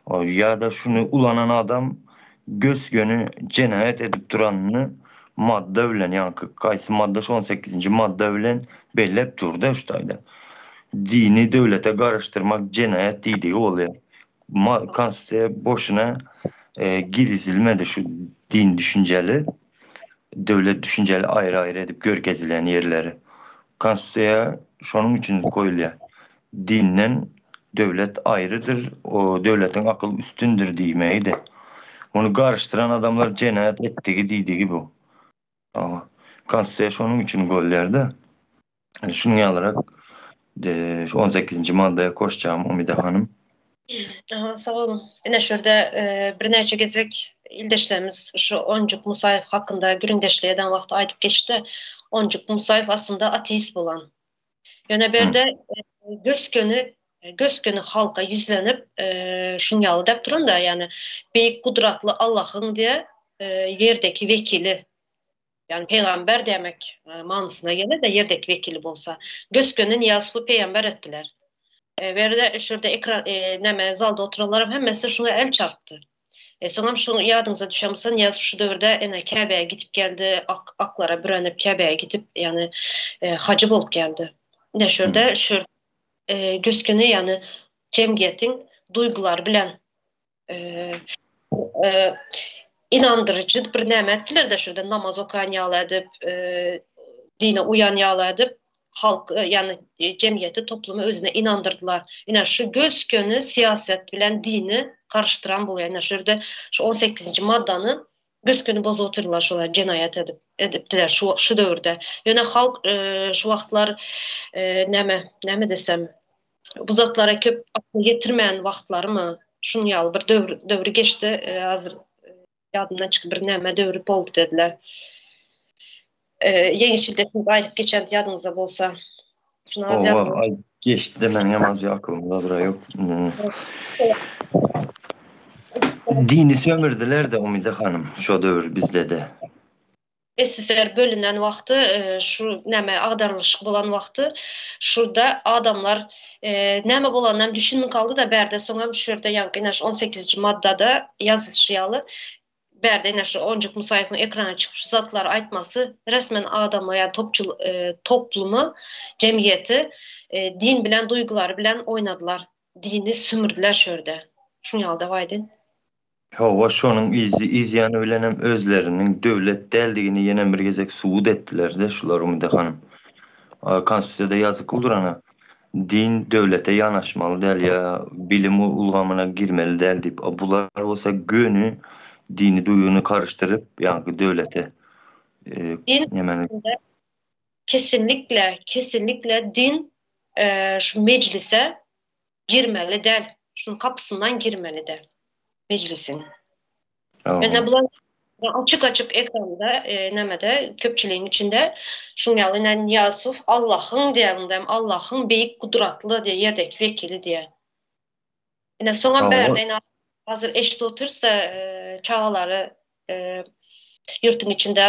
C: Ýa-da şuny ulanan adam gös-göni jenaýat edip duranyny madda bilen, ýaňky haýsy madda şu on sekizinji madda bilen belläp dur-da şu taýda. Dini döwlete garyşdyrmak jenaýat diýdigi bolýar. Konstitusiýa boşuna girizilmedi şu din düşünjeli, döwlet düşünjeli aýry-aýry edip görkezilen ýerleri. Konstitusiýa şonuň üçin goýulýar. Dinden döwlet aýrydyr, o döwletiň akyly üstündir diýmegidi. Muny garyşdyran adamlar jenaýat etdigi diýdigi bu. Konstitusiýa şonuň üçin goýulýar-da. Şunuň ýalyrak şu on sekizinji maddaya goşjagym Umyda hanym.
A: Aha, sag boluň. Ine şu ýerde birnäçe gezek ildeşlerimiz şu Onjuk Musaýew hakynda gürrüňdeşlik eden wagty aýdyp geçdi. Onjuk Musaýew aslynda ateist bolan. Ýöne bu ýerde gös-göni gös-göni halka ýüzlenip şuň ýaly däp duran-da, ýagny beýik gudratly Allahyň diýe ýerdeki wekili, ýagny pygamber diýmek manysyna geler-de ýerdeki wekili bolsa. Gös-göni Nyýazowy pygamber etdiler. Bu ýerde şu ýerde ekran näme zalda oturanlaryň hemmesi şuňa el çarpdy. E, soňam şu ýadyňyza düşen bolsa, Nyýazow şu döwürde ene Käbäge gidip geldi, ak aklara bürenip Käbäge gidip, ýagny e, hajy bolup geldi. Ine şu ýerde şu e, gös-göni ýagny jemgyýetiň duýgulary bilen e, e, inandyryjy bir näme etdiler-de şu ýerde namaz okan ýaly edip, e, dine uýan ýaly edip, halk, ýagny jemgyýeti, toplumy özüne ynandyrdylar. Ine, şu gös-göni syýasat bilen dini garyşdyran bolýar. Ine, şu ýerde şu on sekizinji maddany gös-göni bozup otyrdylar şolar jenaýat edip, edipdiler şu şu döwürde. Ýöne halk şu wagtlar näme, näme desem, bu zatlara köp akyl ýetirmän wagtlarymy, şunuň ýaly bir döwür, döwri geçdi. Hazir Ýadymdan çykyp bir näme döwri boldy dediler. Ýeňiş ildeşimiz aýdyp geçerdi ýadyňyzda bolsa.
C: Şuny az ýadyňyzda. Owa, aýdyp geçdi de meniň hem az aklymda dura ýok. Dini sömürdiler-de Umyda hanym şo döwür bizde-de.
A: SSR bölünen wagty şu näme agdarylyşyk bolan wagty şurda adamlar näme bolanynam düşünmün galdy-da bärde soňam şu ýerde ýaňky ine şu on sekizinji maddada ýazylyşy ýaly bärde ine şu Onjuk Musaýewiň ekrana çykyp şu zatlary aýtmasy resmen adama ýa topçul toplumy jemgyýeti din bilen duýgulary bilen oýnadylar dini sümürdiler şu ýerde şuň ýaly dep aýdyn.
C: Hawa, şonuň yzy yz ýany bilenem özleriniň döwlet däldigini ýenem bir gezek subut etdiler-de şular Umyda hanym. Konstitusiýada ýazykly durana din döwlete ýanaşmaly däl ýa bilim ulgamyna girmeli däl diýip, a bular bolsa göni dini duýgyny garyşdyryp ýaňky döwlete
A: Din nemeni kesinlikle kesinlikle din şu mejlise girmeli däl. Şunuň gapysyndan girmeli däl mejlisiň. Ýöne bular açyk-açyk ekranda, nämede, köpçüligiň içinde şuň ýaly ine Nyýazow Allahyň diýýär, munda hem Allahyň beýik gudratly diýýär, ýerdeki wekili diýýär. Ine soňam bärde ine hazir eşidip otyrys-da çagalary ýurtuň içinde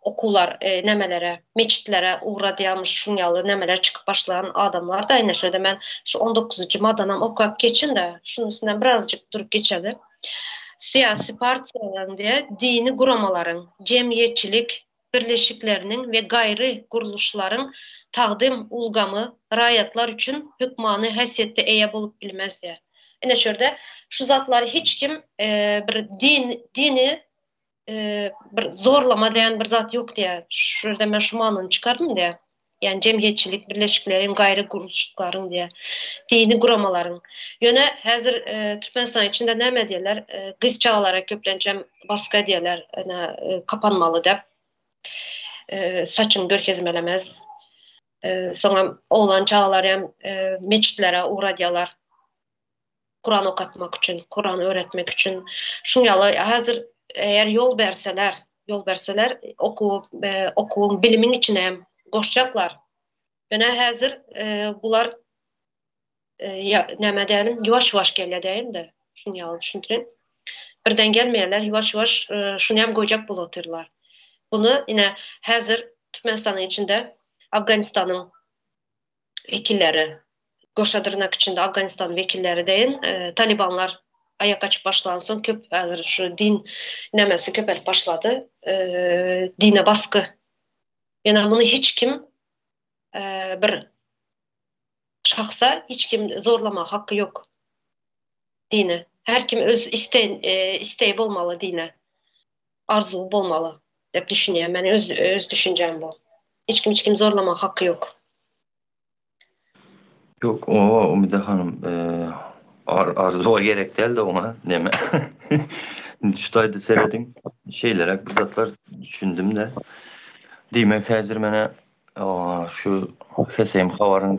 A: okuwlar nämelere, metjitlere ugradýarmyş, şuň ýaly nämeler çykyp başlan adamlar-da, ine şöyle men şu on dokuzynjy maddanam okap geçin-de, şunuň üstünden birazjyk durup geçeli. Syýasy partiýalaryň we dini guramalaryň, jemgyýetçilik birleşikleriniň we gaýry gurluşlaryň tagdym ulgamy raýatlar üçin hökmany häsiýetde eýe bolup bilmez diýýär. Ine şu ýerde şu zatlary hiç kim bir din dini bir zorlama diýen bir zat ýok diýýär. Şu ýerde men şu manyny çykardym diýýär. Ýagny jemgyýetçilik birleşikleriň, gaýry gurluşyklaryň diýýär. Dini guramalaryň. Ýöne häzir Türkmenistanyň içinde näme diýýärler? Gyz çagalara köplençem basgy edýärler, ine kapanmaly diýip. Saçyňy görkezmelemez. Soňam oglan çagalary hem metjitlere ugradýarlar. Kuran okatmak üçin, Kuran öwretmek üçin. Şuň ýaly häzir eger ýol berseler, ýol berseler okuw okuwyň bilimiň içine hem goşjaklar. Ýöne häzir bular näme diýelim, ýuwaş-ýuwaş gelýär diýeýin-de, şuň ýaly düşündirin. Birden gelmeýärler, ýuwaş-ýuwaş şuny hem goýjak bolup otyrlar. Buny ine häzir Türkmenistanyň içinde Afganistanyň wekilleri, goşa dyrnak içinde Afganistanyň wekilleri deýin, talibanlar aýak açyp başlansoň köp häzir şu din nämesi köpelip başlady, dine basgy. Ýöne muny hiç kim bir şahsa hiç kim zorlamaga haky ýok dine. Her kim öz isteýi bolmaly dine. Arzuwy bolmaly dep düşünýän. Meniň öz öz düşünjäm bu. Hiç kim hiç kimi zorlamaga haky ýok.
C: Ýok, oba Umyda hanym, arzuwa gerek däl-de oňa neme. Indi şu taýda serediň, şeýleräk bir zatlar düşündim-de. Diýmek häzir menä şu HSM habaryň.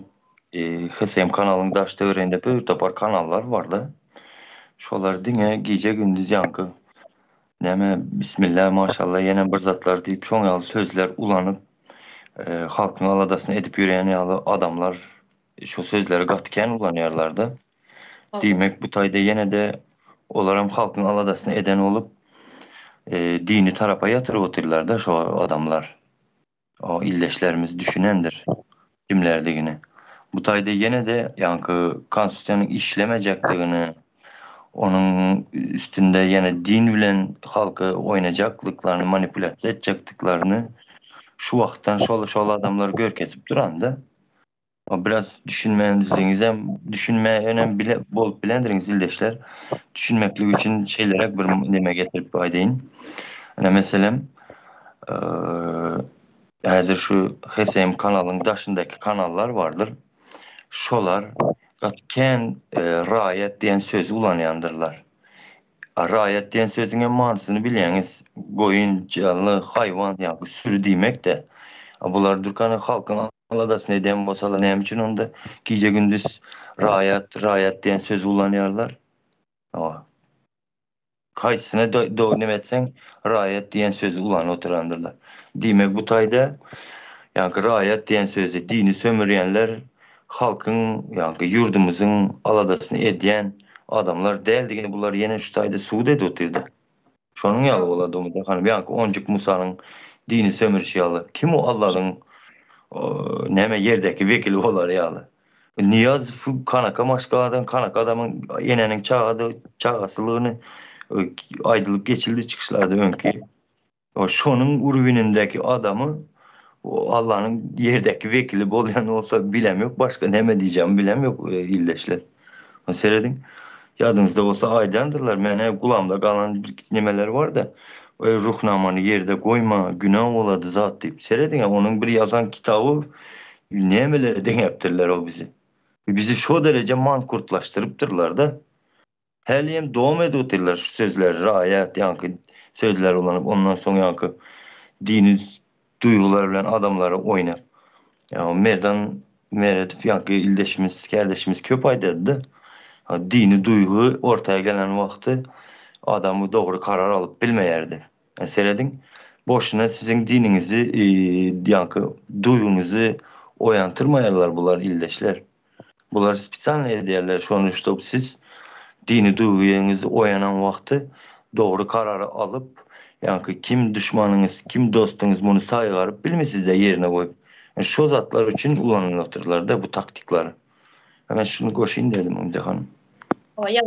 C: HSM kanalyň daş töwereginde bir topar kanallar barda. Şolar diňe gije gündiz ýaňky näme bismillah maşallah ýene bir zatlar diýip şoň ýaly sözler ulanyp halkyň aladasyny edip ýörýän ýaly adamlar şu sözleri gaty kän ulanýarlarda. Diýmek bu taýda ýene-de olaram halkyň aladasyny eden bolup dini tarapa ýatyryp otyrlarda şo adamlar. O ildeşlerimiz düşünendir kimlerdigini. Bu taýda ýene-de ýaňky konstitusiýanyň işlemejekdigini, onuň üstünde ýene din bilen halky oýnajaklyklaryny, manipulýasiýa etjekdiklerini şu wagtdan şol şol adamlar görkezip duranda. Biraz düşünmändiňizem, düşünmeýänem bile bolup bilendiriňiz ildeşler. Düşünmeklik üçin şeýleräk bir neme getirip aýdaýyn. Ine meselem, häzir şu HSM kanalyň daşyndaky kanallar bardyr. Şolar gaty kän raýat diýen sözi ulanýandyrlar. Raýat diýen sözüň hem manysyny bilýäňiz. Goýun, janly, haýwan ýa-da süri diýmek-dä. A bular dürkana halkyň aladasyny edýän bolsalar näme üçin onda gije-gündiz raýat, raýat diýen sözi ulanýarlar? Hawa. Haýsysyna neme etseň raýat diýen sözi ulanyp oturandyrlar. Diýmek bu taýda ýaňky raýat diýen sözi dini sömürýänler halkyň, ýagny ýurdumyzyň aladasyny edýän adamlar däldigini bular ýene şu taýda subut edip otyrdy. Şonuň ýaly bolady Umyda hanym, ýaňky Onjuk Musanyň dini sömürişi ýaly. Kim o Allalyň näme ýerdäki wekili bolar ýaly. Nyýazow kanaka maşgaladan, kanaka adamyň enäniň çagady, çagasylygyny aýdylyp geçildi çykyşlarda öňki. Şonuň urwinindäki adamy Allanyň ýerdäki wekili bolýan bolsa bilemok başga näme diýjegimi bilemok ildeşler. Serediň ýadyňyzda bolsa aýdandyrlar menä gulamda galan bir nemeler barda ruhnamany ýerde goýma günä bolady zat diýip serediňä onuň bir ýazan kitaby nämelere deňäpdirler o bizi. Bizi şo dereje mankurtlaşdyrypdyrlarda. Häliem dowam edip otyrlar şu sözleri raýat ýaňky sözleri ulanyp ondan soň ýaňky dini duýgular bilen adamlary oýnap. Ýa Merdan Meredow ýaňky ildeşimiz kärdeşimiz köp aýdady-da. Dini duýgy ortaya gelen wagty adamy dogry karar alyp bilmeýärdi. Serediň boşuna siziň diniňizi ýaňky duýgyňyzy oýantyrmaýarlar bular ildeşler. Bular spesialno edýärler şony ştob siz dini duýgyňyz oýanan wagty dogry karary alyp ýaňky kim duşmanyňyz kim dostuňyz muny saýgaryp bilmesizde ýerine goýup şo zatlar üçin ulanylypdyrlarda bu taktiklary. Men şuny goşaýyn dedim Umyda hanym.
A: Ýa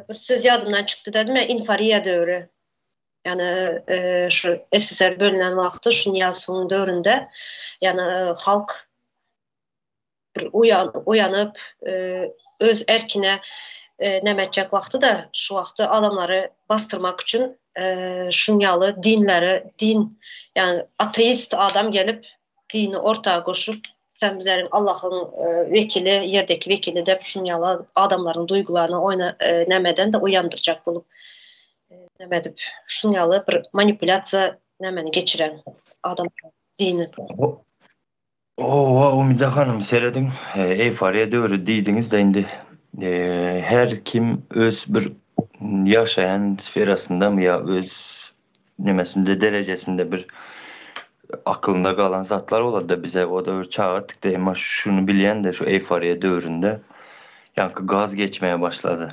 A: bir söz ýadymdan çykdy dedim ya infariýa döwri. Ýani şu SSR bölünen wagty şu Nyýazowyň döwründe ýani halk bir oýanyp, öz erkine näme etjek wagty-da, şu wagty adamlary basdyrmak üçin şuň ýaly dinleri, din, ýagny ateist adam gelip, dini orta goşup, sen bizleriň Allahyň wekili, ýerdeki wekili diýip, şuň ýaly adamlaryň duýgularyny oýna näme eden-de oýandyrjak bolup, näme edip, şuň ýaly bir manipulýasiýa nämeni geçiren adam dini.
C: Owa Umyda hanym serediň eýforiýa döwri diýdiňizde indi her kim öz bir ýaşaýan sferasyndamy ýa öz nemesinde derejesinde bir akylynda galan zatlar bolarda bize o döwür çagatykda emma şuny bilýände şu eýforiýa döwründe ýaňky gaz geçmeye başlady.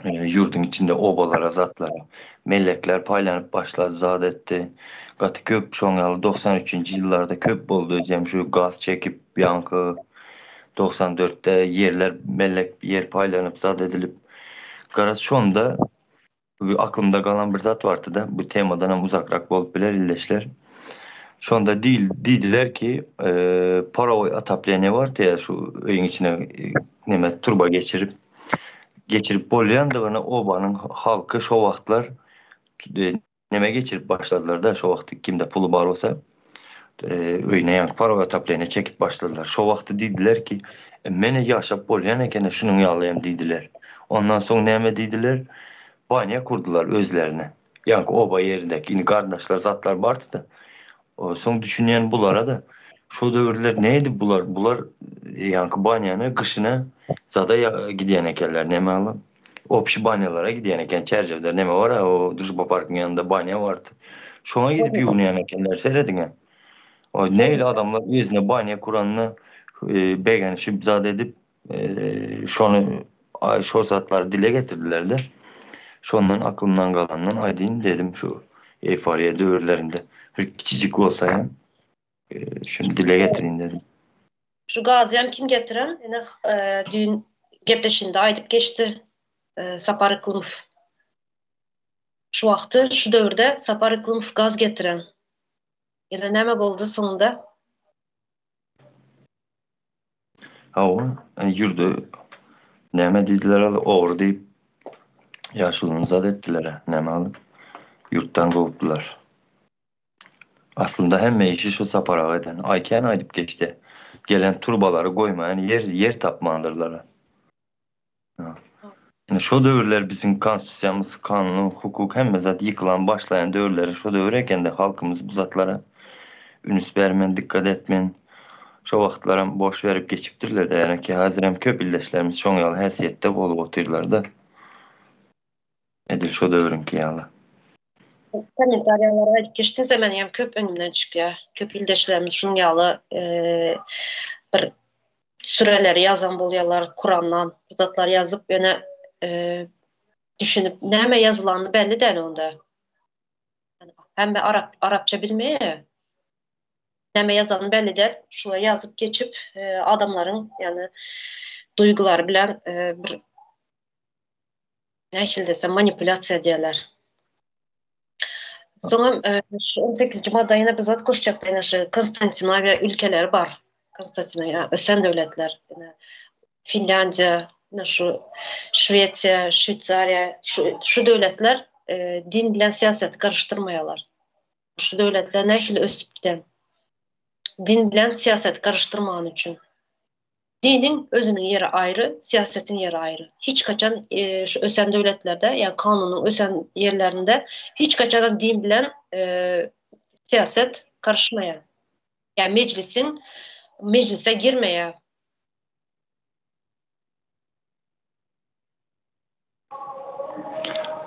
C: Ýurduň içinde obalara zatlara mellekler paýlanyp başlady zat etdi. Gaty köp şoň ýaly 93-nji ýyllarda köp boldy özem şu gaz çekip ýaňky 94-de ýerler mellek ýer paýlanyp zat edilip garaz şonda aklymda galan bir zat bardy-da bu temadanam uzakrak bolup biler ildeşler. Şonda diýil diýdiler ki parowoý otopleniýe bardy ýa şu öýüň içine neme turba geçirip geçirip bolýandygyny obanyň halky şo wagtlar neme geçirip başladylar-da, şo wagty kimde puly bar bolsa, öýüne ýaňky parowy otopleniýe çekip başladylar. Şo wagty diýdiler ki, mene ýaşap bolýan ekeni şunuň ýaly hem diýdiler. Ondan soň näme diýdiler? Banýa kurdular özlerine. Ýaňky oba ýerindäki indi garyndaşlar zatlar bardy-da. Soň düşünýän bulara-da. Şo döwürler nädip bular? Bular ýaňky banýany gyşyna zada gidýän ekenler, näme aly? Obşi banýalara gidýän eken, Çärjewde näme bar-a, o Družba parkyň ýanynda banýa bardy. Şoňa gidip ýuwunýan ekenler, serediň-ä. O nähili adamlar özüne banýa kuranyna begenişip zat edip, şony şol zatlary dile getirdiler-de. Şondan aklymdan galandan aýdyn dedim şu eýforiýa döwürlerinde bir kiçijik bolsa hem şuny dile getirin dedim.
A: Şu gazy hem kim getiren? Ine düýn gepleşinde aýdyp geçdi Sapar Yklymow. Şu wagty, şu döwürde Sapar Yklymow gaz getiren. Ýa-da näme boldy soňunda?
C: Hawa, ýurdy näme diýdiler al, ogry diýip ýaşulyny zat etdiler-ä, näme al, ýurtdan kowupdylar. Aslynda hemme işi şu Sapar aga eden. Aý kän aýdyp geçdi. Gelen turbalary goýmaýan ýer ýer tapmandyrlar-a. Ine şo döwürler biziň konstitusiýamyz, kanun, hukuk hemme zat ýykylan başlaýan döwürleri şo döwür ekende halkymyz bu zatlara ünüs bermen, dikkat etmen şo wagtlaram boş berip geçipdirlerde ýagny ki hazirem köp ildeşlerimiz şoň ýaly häsiýetde bolup otyrlarda edil şo döwrüňki ýaly.
A: Kommentariýalara aýdyp geçdiňizä meniňem köp öňümden çykýar. Köp ildeşlerimiz şunuň ýaly bir süreleri ýazan bolýarlar Kurandan bir zatlar ýazyp ýöne düşünip näme ýazylany belli däl onda. Hemme arap arapça bilmeýär. Näme ýazany belli däl. Şulary ýazyp geçip adamlaryň ýagny duýgulary bilen bir nähili desem manipulýasiýa edýärler. Soňam şu 18-nji madda ýene bir zat goşjakdy, ýene şu Konstantinawiýa ülkeleri bar. Konstantinawiýa ösen döwletler. Ýene Finlýandiýa, ýene şu Şwesiýa, Şweýsariýa, şu şu döwletler din bilen syýasaty garyşdyrmaýarlar. Şu döwletler nähili ösüp giden? Din bilen syýasaty garyşdyrmany üçin. Diniň özüniň ýeri aýry, syýasatyň ýeri aýry. Hiç haçan şu ösen döwletlerde, ýagny kanunyň ösen ýerlerinde hiç haçanam din bilen syýasat garyşmaýar. Ýa mejlisiň mejlise girmeýär.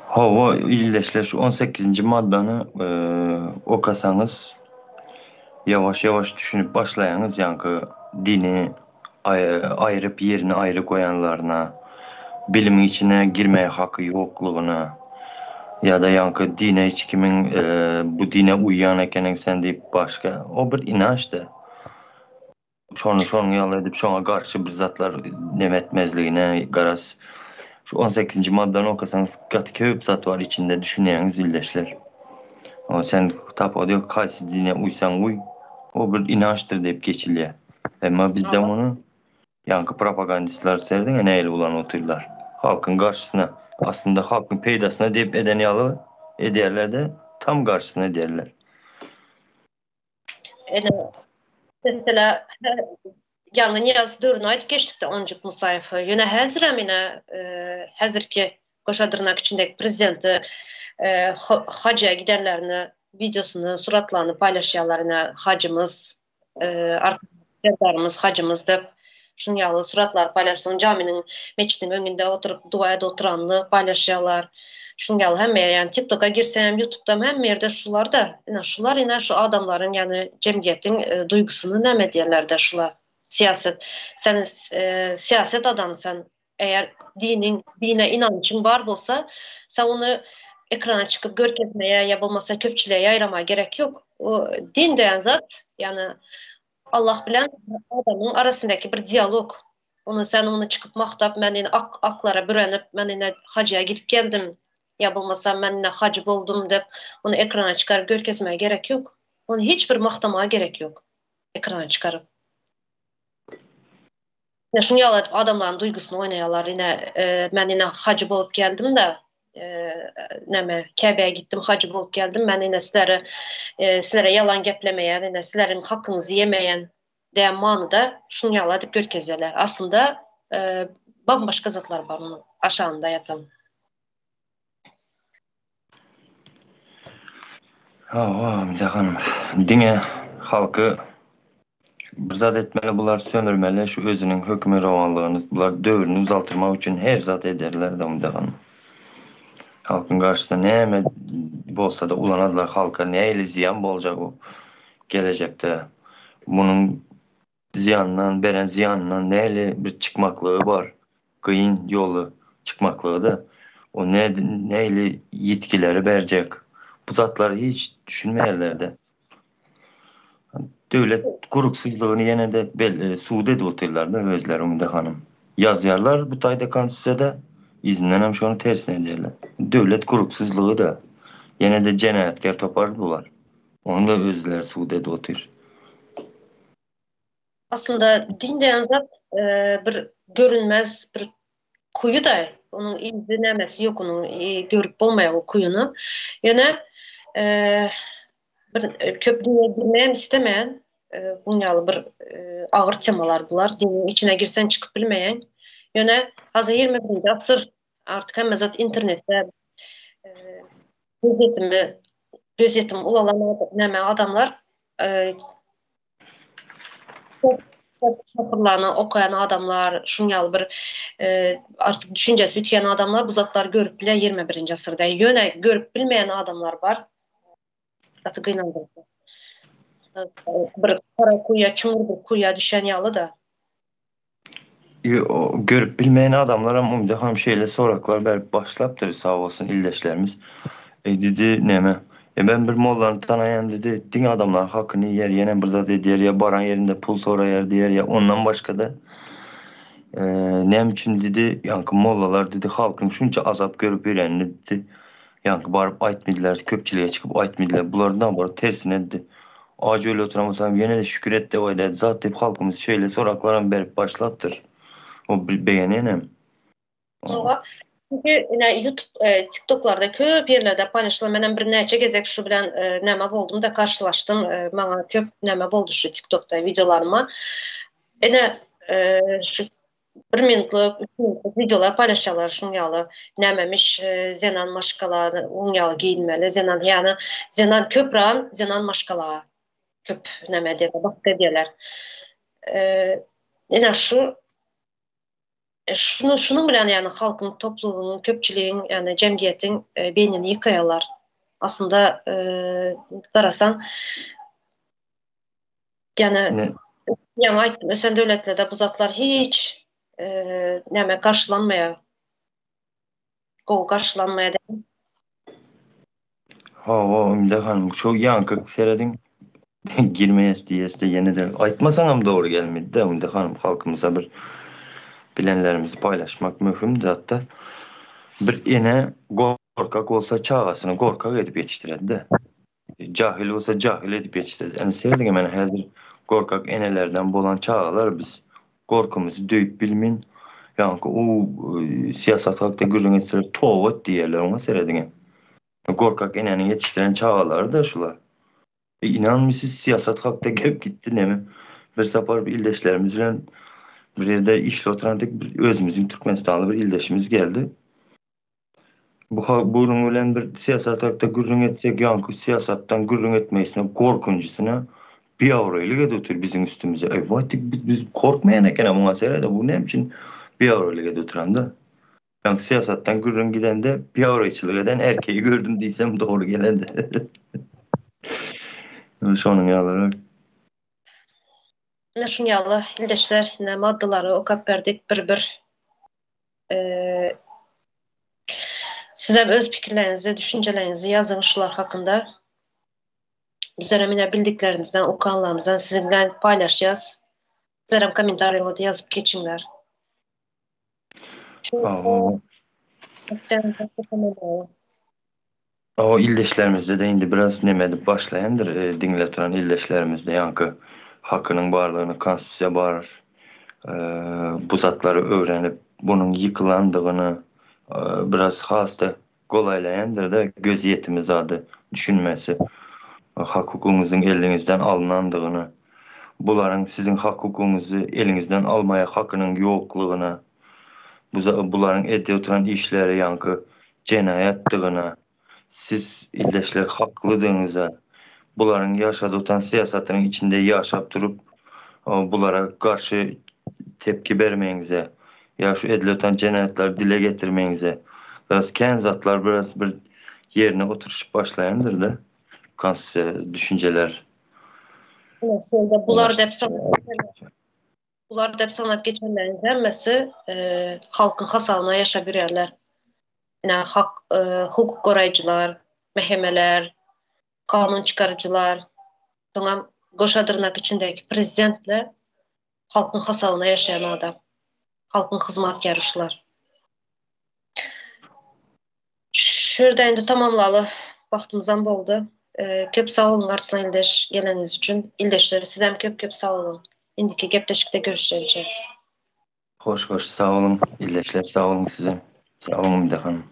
C: Hawa, ildeşler şu on sekizinji maddany okasaňyz ýawaş-ýawaş düşünip başlaýaňyz ýaňky dini aýryp ýerini aýry goýanlaryna, bilimiň içine girmäge haky ýoklugyna ýa-da ýaňky dine hiç kimiň bu dine uýýan ekeniň sen diýip başga o bir inançda. Şony şonuň ýaly edip şoňa garşy bir zatlar neme etmezligine garaz şu on sekizinji maddany okasaňyz gaty köp zat bar içinde düşünýäňiz ildeşler. O sen tapawudy ýok haýsy dine uýsaň uý o bir inançdyr diýip geçilýär. Emma bizde muny ýaňky propagandistler serediňä nähili ulanyp otyrlar. Halkyň garşysyna aslynda halkyň peýdasyna diýip eden ýaly edýärlerde tam garşysyna edýärler.
A: Ene, mesela, ýaňy Nyýaz döwrüni aýdyp geçdik-de Onjuk Musaýewi. Ýöne häzirem ine, häzirki goşa dyrnak içindäki prezidenti haja gidenlerini wideosyny, suratlaryny paýlaşýarlar. Ine, hajymyz, Serdarymyz, hajymyz diýip, şunuň ýaly suratlary paýlaşsaň, jamynyň, metjidiň öňünde oturyp, dua edip oturanyny paýlaşýarlar. Şunuň ýaly hemme ýer, ýagny TikToka girseňem, YouTube'dam hemme ýerde şular-da. Ine, şular ine şu adamlaryň, ýagny jemgyýetiň duýgusyny näme edýärler-de şular. Syýasat. Sen syýasat adamy sen. Eger diniň, dine ynanjyň bar bolsa, sen ony ekrana çykyp görkezmeye ýa bolmasa köpçülige ýaýramaga gerek ýok. O din diýen zat, ýagny Allah bilen adamyň arasyndaky bir dialog. Ony sen ony çykyp magtap, men ine ak aklara bürenip, men ine hajya gidip geldim ýa bolmasa men ine hajy boldum diýip, ony ekrana çykaryp görkezmäge gerek ýok. Ony hiç bir magtamaga gerek ýok ekrana çykaryp. Ine şuny ýaly edip adamlaryň duýgusyny oýnaýarlar. Ine men ine hajy bolup geldim-de, näme Käbä gitdim, hajy bolup geldim. Men ine sizlere sizlere ýalan geplemeýän, ine sizleriň hakyňyzy ýemeýän diýen manyda şuny ýaly edip görkezýärler. Aslynda bambaşga zatlar bar munuň aşagynda ýatan.
C: Hawa, Amida hanym. Diňe halky. Bir zat etmeli bular söndürmeli şu özüniň hökmürowanlygyny bular döwrüni uzaltyrmak üçin her zat ederler Umydahan. Halkyň garşysyna näme bolsada ulanarlar halka nähili zyýan boljak o gelejekde munuň zyýanyndan beren zyýanyndan nähili bir çykmaklygy bar kyn ýoly çykmaklygyda o nähili ýitgileri berjek bu zatlary hiç düşünmeýärlerde. Döwlet guruksyzlygyny ýene-de belli subut edip otyrlar-da özleri Umyda hanym. Ýazýarlar bu taýda konstitusiýada, yzyndanam şony tersine edýärler. Döwlet guruksyzlygy-da ýene-de jenaýatkär topar bular. Ony-da özleri subut edip otyr.
A: Aslynda din diýen zat bir görünmez bir kuýuda, onuň yzy nämesi ýok, onuň görüp bolmaýar o kuýuny. Ýöne bir köp dine girmeýän istemeýän buň ýaly bir agyr temalar bular. Diniň içine girseň çykyp bilmeýäň. Ýöne hazir 21-nji asyr artyk hemme zat internetde gözýetimi gözýetim ulalan näme adamlar Şahyrlaryny okaýan adamlar, şuň ýaly bir artyk düşünjesi ütýän adamlar bu zatlary görüp bilýär 21-nji asyrda. Ýöne görüp bilmeýän adamlar bar. Gaty gynandyryjy. Bir gara kuýa, çuňňur bir kuýa düşen ýaly-da.
C: Görüp bilmeýän adamlaram Umyda hanym şeýle soraklar berip başlapdyr, sag bolsun ildeşlerimiz. Eý diýdi, neme, e men bir mollany tanaýan diýdi, diňe adamlaryň hakyny iýer, ýene bir zat edýär, ýa baran ýerinde pul soraýar diýer, ýa ondan başga-da näme üçin diýdi, ýaňky mollalar diýdi, halkyň şunça azap görüp ýörenini diýdi, ýaňky baryp aýtmydylar, köpçülige çykyp aýtmydylar, bular naborot tersine diýdi. Ajy öýle oturan bolsam ýene-de şükür et dep aýdaýdy. Zat diýip halkymyz şeýle soraklaram berip başlapdyr. O begenýänem.
A: Hawa. Çünki ine YouTube, TikToklarda köp ýerlerde paýlaşylan menem birnäçe gezek şu bilen näme boldum-da garşylaşdym. Maňa köp näme boldy şu TikTokda wideolaryma. Ine şu bir minutlyk, üç minutlyk wideolar paýlaşýarlar şuň ýaly nämemiş zenan maşgala oň ýaly geýinmeli zenan ýany zenan köprägem zenan maşgala köp näme edýärler baskı edýärler. Ine şu şunu şunuň bilen ýany halkyň toplugyň köpçüligiň ýany jemgyýetiň beýnini ýykaýarlar. Aslynda garasaň Ýöne ýaňy aýtdym, ösen döwletlerde bu zatlar hiç näme garşylanmaýar. Gowy garşylanmaýar diýip.
C: Hawa, Ümide hanym, şu ýaňky serediň girmeýäs diýesde ýene-de aýtmasaňam dogry gelmedi-de Ümide hanym, halkymyza bir bilenlerimizi paýlaşmak möhüm zat-da. Bir ene gorkak bolsa çagasyny gorkak edip ýetişdiredi-de. Jahyl bolsa jahyl edip ýetişdirdi. Ene serediňe men häzir gorkak enelerden bolan çagalar biz. Gorkymyzy döýüp bilmin. Ýaňky u syýasat hakda gürrüň etseler toba et diýerler oňa serediňe. Gorkak enäniň ýetişdiren çagalary-da şular. E ynanmy siz syýasat hakda gep gitdi neme. Bir sapar bir ildeşlerimiz bilen bir ýerde işli oturandyk bir özümiziň türkmenistanly bir ildeşimiz geldi. Bu bunuň bilen bir syýasat hakda gürrüň etsek, ýaňky syýasatdan gürrüň etmeýsine, gorkunjysyna biabraýlyk edip otyr biziň üstümize. Eý, waý, biz korkmaýan eken-ä muňa sered-ä, bu näme üçin biabraýlyk edip oturan-da? Ýaňky syýasatdan gürrüň gidende biabraýçylyk eden erkegi gördüm diýsem dogry geler-de. Şonuň ýalyrak.
A: Ine şuny ýaly ildeşler, ine maddalary okap berdik bir-bir. Sizem öz pikirleriňizi, düşünjeleriňizi ýazyň şular hakynda. Bizlerem ine bildiklerimizden, okanlarymyzdan siziň bilen paýlaşýas. Sizlerem kommentariýalarda ýazyp geçiňler.
C: O ildeşlerimizde-de indi biraz neme edip başlaýandyr, diňläp duran ildeşlerimizde ýaňky hakynyň barlygyny, konstitusiýa bar, bu zatlary öwrenip, bunuň ýykylandygyny biraz has-da golaýlaýandyr-da gözýetimi zady düşünmesi, hak-hukugyňyzyň eliňizden alnandygyny, bularyň siziň hak-hukugyňyzy eliňizden almaýa hakynyň ýoklugyna, bularyň edip oturan işleri ýaňky jenaýatdygyna, siz ildeşler haklydygyňyza, bularyň ýaşadyp oturan syýasatynyň içinde ýaşap durup. bulara garşy tepki bermegiňize ýa şu edilip oturan jenaýatlary dile getirmegiňize biraz kän zatlar biraz bir ýerine oturyşyp başlaýandyrda konstitusiýa düşünjeler.
A: Bular dep Bular dep sanap geçenleriň hemmesi halkyň hasabyna ýaşap ýörýärler. Ine hak hukuk goraýjylar, mehemeler, kanun çykaryjylar, soňam goşa dyrnak içindäki prezident bile halkyň hasabyna ýaşaýan adam. Halkyň hyzmatkäri şular. Şu ýerde indi tamamlaly. Wagtymyzam boldy. Köp sag boluň Arslan ildeş geleniňiz üçin. Ildeşler sizem köp köp sag boluň. Indiki gepleşikde görüşýänçäs.
C: Hoş hoş sag boluň ildeşler sag boluň sizem. Sag boluň Umyda hanym.